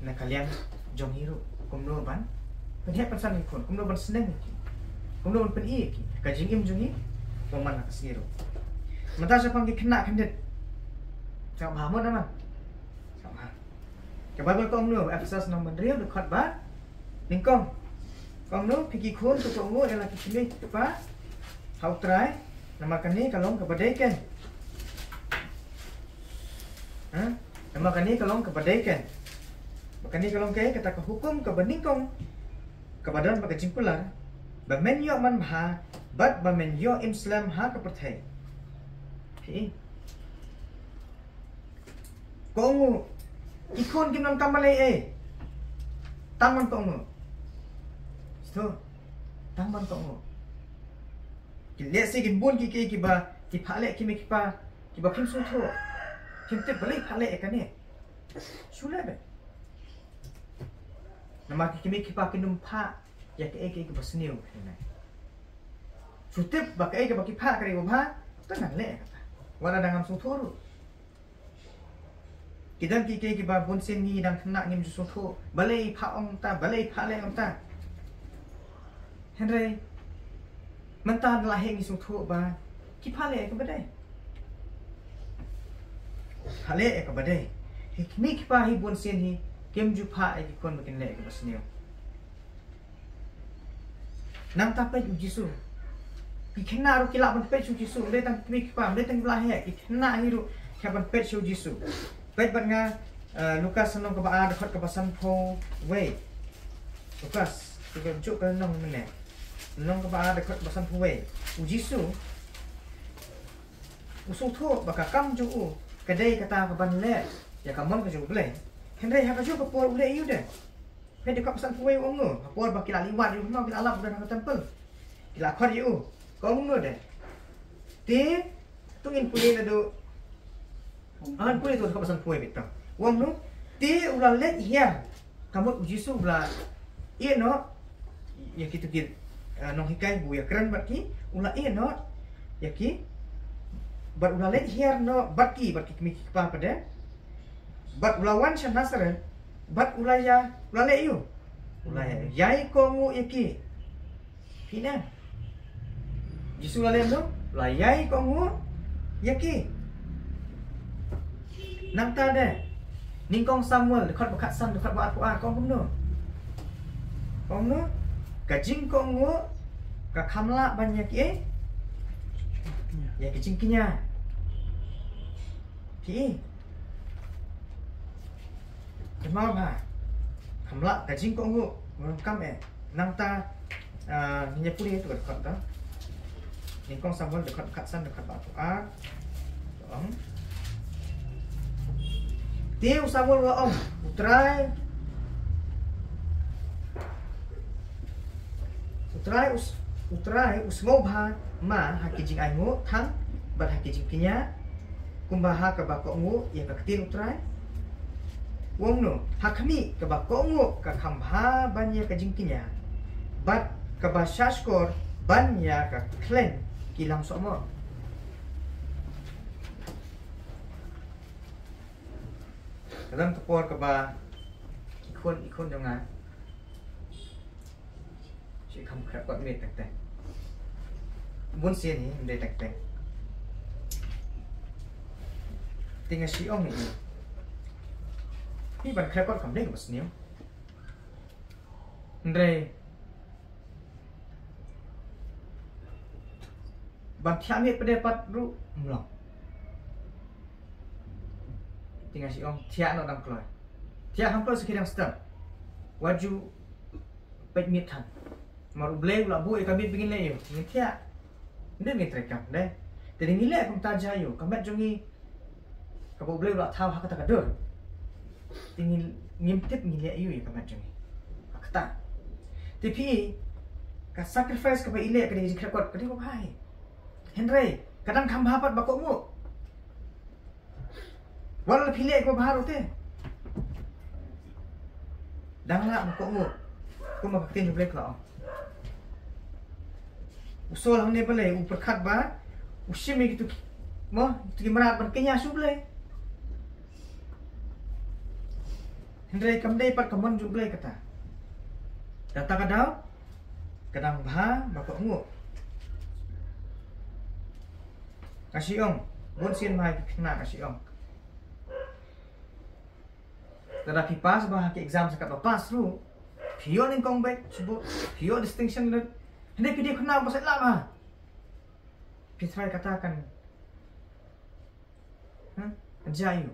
na ka liang jong ngi ruh, kumno ban pynheh pynsan ïa ki khun, kumno ban sneng ïa ki, kumno ban pyni ïa ki ka jingim jong ngi, ba man la ka sngi ruh. Mynta shaphang ki khynnah khyndiat, sngap bha mo, da man, sngap bha. Ka Baibl ka ong kumno, Ephesos lynnong ba hynriew dkhot ba nyngkong. Ka ong kumno, phi ki khun, to kohnguh ïa la ki kmie ki kpa ha U Trai, namar kane ka long kaba dei keiñ. Ha? Namar kane ka long kaba dei keiñ. Ba kane ka long keiñ kata ka hukum kaba nyngkong, kaba don bad ka jingkular, ba men ïoh manbha bad ba men ïoh im slem ha ka pyrthei. Phi i? Kohnguh. Ki khun kim donkam ban leh ei. Tang ban kohnguh. Sngewthuh. Tang ban kohnguh. Ki lehse ki bun ki, ki, kiba, ki phah leh ki kmie ki kpa, kiba kim sngewthuh. Kim tip balei phah leh ïa kane. Shu leh beit. Namar ki kmie ki kpa kin ym phah ïa kaei kaei kaba sniew. Shu tip ba kaei kaba ki phah ka dei kaba bha, to ngan leh ïa kata. Wat la dang ngam sngewthuh ruh. Ki don ki, ki, kiba bun sien ngi dang khynnah ngim ju sngewthuh balei phah ong kumta, balei phah leh ong kumta. Hynrei mynta la heh ngi sngewthuh ba ki phah leh ïa kaba dei. Phah leh ïa kaba dei. Hi kmie ki kpa hi bun sien hi kim ju phah ïa ki khun ba kin leh ïa kaba sniew. Nangta peit u Jisu. Ki khynnah ruh ki lah ban peit sha u Jisu, ym dei tang ki kmie ki kpa, ym dei tang ki ba la heh, ki khynnah hi ruh ki hap ban peit sha u Jisu. Peit bad nga, eh, Lukas lynnong kaba ar dkhot kaba sanphew wei. Lukas, to ka juk ka lynnong mynne. Lynnong kaba ar dkhot kaba sanphew wei. U Jisu u sngewthuh ba ka kam jong u ka dei kata ka ban leh ïa ka mon ka jong U Blei. Hynrei ha kajuh ka por u leh aïu de? Peit dkhot ba sanphew wei u ong kumno, ha por ba ki la leit wad ïa u, ki la lap u don ha ka temple. Ki la khot ïa u. Ka ong kumno de? Te, to ngin pule naduh. Ah, ngin pule naduh dkhot ba sanphew wei beit to. U ong kumno? Te u la leit hiar. Ka mut u Jisu u la ïeh noh ïa kito ki, eh, nonghikai ba u ïakren bad ki, u la ïeh noh ïa ki. Bad u la leit hiar noh bad ki, bad ki kmie ki kpa pat de. Bad u la wan sha Nasaret, bad u la ïa, u la leh aïu? U la ïai kohnguh ïa ki. Phi ïa. Jisu la leh kumno? La ïai kohnguh ïa ki. Nangta de, Nyngkong Samuel dkhot ba khatsan, dkhot ba arphew ar, ka ong kumno? Ka ong kumno? Ka jingkohnguh ka kham lah ban ïa ki, eh? Ïa ki jingkñia. Phi i? Te ma ba kham lah ka jingkohnguh, ngam kam eh. Nangta, ah, ngin ïa pule ïa tu ka dkhot ta. Nyngkong Samuel dkhot khatsan, dkhot ba arphew ar. Ong. Te u Samuel u la ong, U Trai, U Trai u s-, U Trai u sngewbha ma ha ki jingainguh thang bad ha ki jingkñia, kumba ha kaba kohnguh ïa ka ktien U Trai? U ong kumno? Ha khmih, kaba kohnguh ka kham bha ban ïa ka jingkñia, bad kaba shahshkor ban ïa ka khleiñ ki lam sohmor. Ka don ka por kaba i khun, i khun jong nga shu kham khreh kot miet teng teng. Bun sien hi ym dei teng teng. Te nga shu ong ïa i, hi ban khreh kot kam dei kaba sniew. Hynrei ban thiah miet pat de pat ruh ym long. Te nga shu ong thiah noh dang kloi. Thiah kham kloi sa khie dang stem. Wat ju peit miet than. Namar U Blei u la buh ïa ka miet ba ngin leh ïa u. Ngin thiah. Ym dei ngin trei kam de. Te dei ngin leh kumta jai ïa u. Ka met jong ngi kaba U Blei u la thaw ha kata ka dur. Te ngin, ngim tip ngin leh ïa u ïa ka met jong ngi ha kata. Te phi, ka sacrifice kaba i leh ka dei ka jingkhreh kot, ka dei kaba bha hi. Hynrei ka dang kham bha pat ba kohnguh. Wat la phi leh kaba bha ruh te, dang lah ba kohnguh. Kumba ka ktien U Blei ka la ong. U Saul hangne balei u pyrkhat ba u shim ïa kitu ki, mo, kitu ki mrad ban kñia sha U Blei. Hynrei kam dei pat ka mon jong U Blei kata. Kata ka daw ka dang bha ba kohnguh. Nga shu ong, bun sien ma ki khynnah nga shu ong. Lada phi pass bha ha ki exam sa katba pass ruh, phi ïoh nyngkong beit shibun, phi ïoh distinction, hynrei phi dei khynnah ba sait lad bha. Phi trai kata kan, hmm? Kan jia aïu?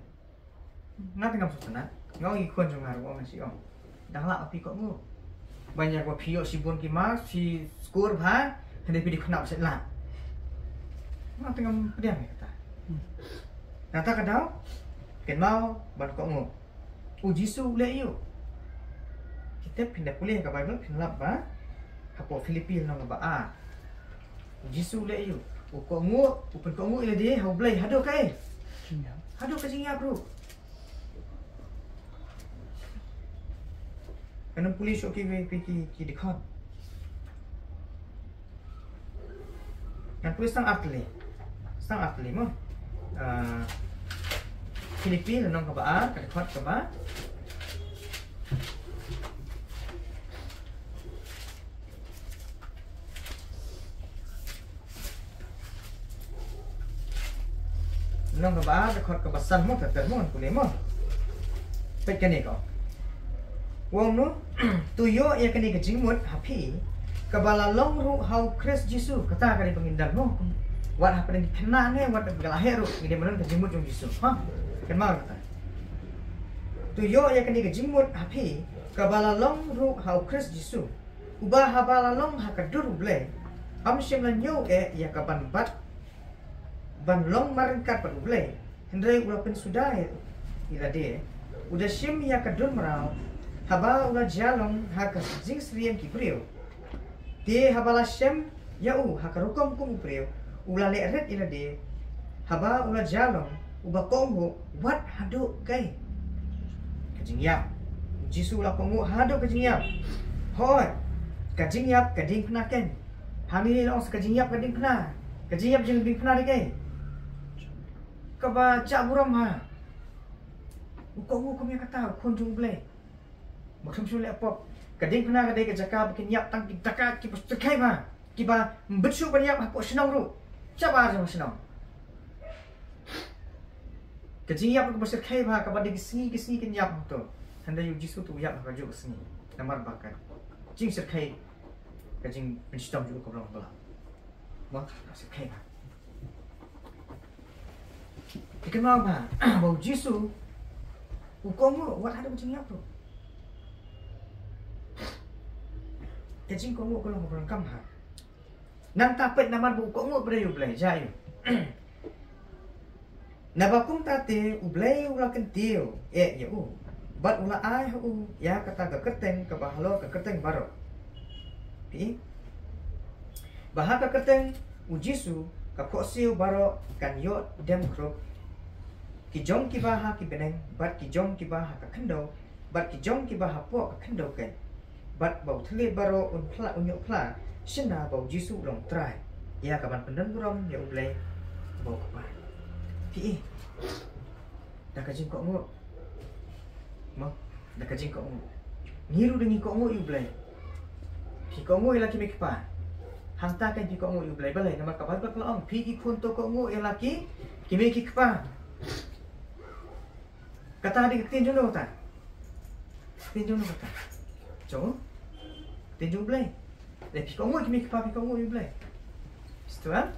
Nga te ngam sngewtynnat. Nga ong ïa ki khun jong nga ruh, nga ong shisha, dang lah ba phi kohnguh. Ban ïa kaba phi ïoh shibun ki marks, phi score bha, hynrei phi dei khynnah ba sait lad. Nga te ngam pdiang ïa kata. Nangta ka daw, kynmaw ban kohnguh. U Jisu u leh aïu? Phi tip, phin da pule ha ka Baibl, phin lap bha. Hapoh Philippi lynnong kaba ar, u Jisu u leh aïu? U kohnguh, u pynkohnguh ïa lade ha U Blei haduh kaei? Haduh ka jingïap ruh. Kan ym pule shuh ki, ki, ki, ki dkhot. Ngan pule sa ar tylli. Sa ar tylli mo. Ah, Philippi lynnong kaba ar, ka dkhot kaba Lynnong kaba ar, dkhot kaba san mo, ka ter mo, ngan pule mo. Peit kane ka ong. U ong kumno? To ïoh ïa kane ka jingmut ha phi, kaba la long ruh ha U Khrist Jisu. Kata ka dei ba ngin don mo. Wat hapdeng ki khynnah ne wat ba la heh ruh, ngi dei ban don ka jingmut jong U Jisu. Ha? Kynmaw kata. To ïoh ïa kane ka jingmut ha phi, kaba la long ruh ha U Khrist Jisu. Uba haba la long ha ka dur U Blei, ym shym la ñiew eh ïa ka ban bat, ban long marryngkat bad U Blei, hynrei u la pynsuda ïa lade, u da shim ïa ka dur mraw, haba u la jia long ha ka jingsyriem ki briew. Te haba la shem ïa u ha ka rukom kum u briew, u la leh rit ïa lade, haba u la jia long uba kohnguh wat haduh kaei? Ka jingïap. U Jisu u la kohnguh haduh ka jingïap. Hooid, ka jingïap ka diengphna keiñ. Hangne la ong sa ka jingïap ka diengphna. Ka jingïap jingdiengphna dei kaei? Kaba jah burom ha. U kohnguh kum ïa kata, u khun jong U Blei. Ba khlem shu leh pop. Ka diengphna ka dei ka jaka ba kin ïap tang ki dakaid kiba shyrkhei bha, kiba ym bit shuh ban ïap hapoh shnong ruh. Shabar jong shnong. Ka jingïap ruh kaba shyrkhei bha, kaba dei ki sngi ki sngi kin ïap hangto. Hynrei U Jisu to u ïap ha kajuh ka sngi. Namar ba ka jingshyrkhei, ka jingpynshitom jong u ka long ba la, ba shyrkhei bha. Te kynmaw bha ba U Jisu u kohnguh wat haduh ka jingïap ruh. Ka jingkohnguh ka long kaba donkam bha. Nangta peit namar ba u kohnguh briew U Blei, jia aïu? Naba kumta te U Blei u la kyntiew eh ïa u, bad u la ai ha u ïa kata ka kyrteng kaba halor ka kyrteng baroh. Phi i? Ba ha ka kyrteng U Jisu ka khohsiew baroh kan ïoh dem khrup, ki jong kiba ha ki bneng, bad ki jong kiba ha ka khyndew, bad ki jong kiba hapoh ka khyndew keiñ. Bad ba u thylliej baroh un phla, un ïoh phla, shynna ba U Jisu u long Trai, ïa ka ban pyndon burom ïa U Blei uba U Kpa. Phi i? Da ka jingkohnguh. Mo, da ka jingkohnguh. Ngi ruh da ngi kohnguh ïa U Blei. Phi kohnguh ïa la ki mei kpa. Hangta keiñ phi kohnguh ïa U Blei. Balei? Namar ka Baibl ka la ong, phi ki khun to kohnguh ïa la ki, ki mei ki kpa. Kata dei ka ktien jong no kata? Ktien jong no kata? Jong u? Ktien jong U Blei. Lei phi kohnguh ïa ki mei ki kpa, phi kohnguh ïa U Blei. Shisha?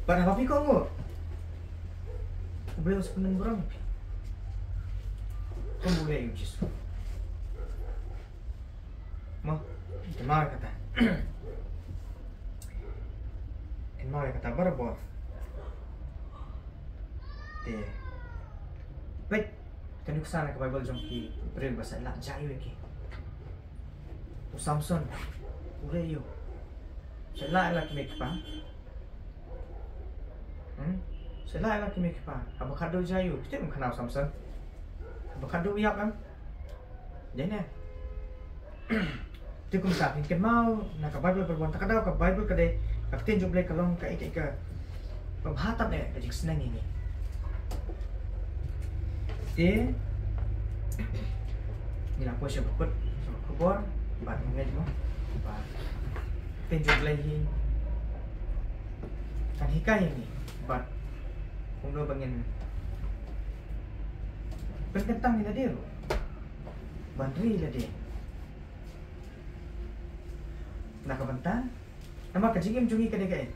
Bad haba phi kohnguh, U Blei un sa pyndon burom ïa phi. Kum u leh ïa U Jisu. Mo, kynmaw ïa kata. Kynmaw ïa kata barabor. Te peit, kan ïa nuksa na ka Baibl jong ki briew ba sait lad, jia aïu ïa ki. U Samson u leh aïu? Sait lad ïa la ki mei ki kpa. Hmm? Sait lad ïa la ki mei ki kpa. Haba khadduh jia aïu? Phi tip kum khana u Samson? Haba khadduh u ïap em? Dei ne? Te kumta phin kynmaw na ka Baibl, ba wan ta ka daw ka Baibl ka dei ka ktien jong U Blei, ka long kaei kaei kaba bha tam eh ka jingsneng ïa ngi. Te ngi la poi sha ba kut, sha ba khubor, bad ngi ngeit mo ba ka ktien jong U Blei hi kan hikai ïa ngi bad kumno ba ngin Pynkyntang ïa lade ruh. Ban ri ïa lade. Na ka bynta, namar ka jingim jong ngi ka dei kaei?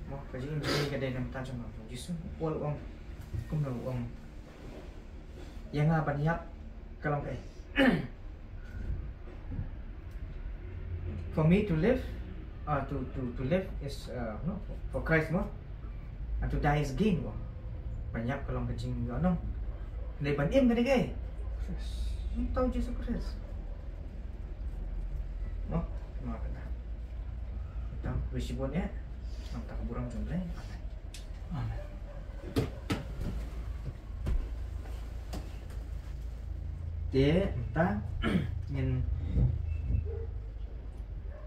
Mo, ka jingim jong ngi ka dei na ka bynta jong u Jisu. U Paul u ong kumno? U ong, ïa nga ban ïap ka long kaei? For me to live, uh, to, to, to live is, uh, no, for Christ mo. And to die is gain mo. Ban ïap ka long ka jingïohnong. Hynrei ban im ka dei kaei? Uta u Jisu Khrist. Mo, mo kata. Uta u Jisu bun ïa. Nang ta ka burom jong U Blei. Amen. Amen. Te mynta ngin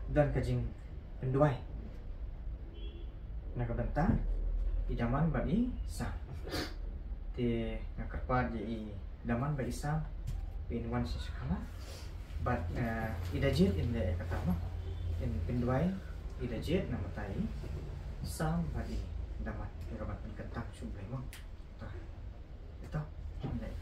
don ka jingpynduwai na ka bynta i Daman bad i Sam. Te nga kyrpad ïa i Daman bad i Sam phin wan sha shakala. Bad, eh, i Dajied in leh kata mo. In pynduwai i Dajied na ka bynta i Sam bad i Daman. Ïa ka ban pynkyntang sha U Blei mo. Ta. Ito. In leh.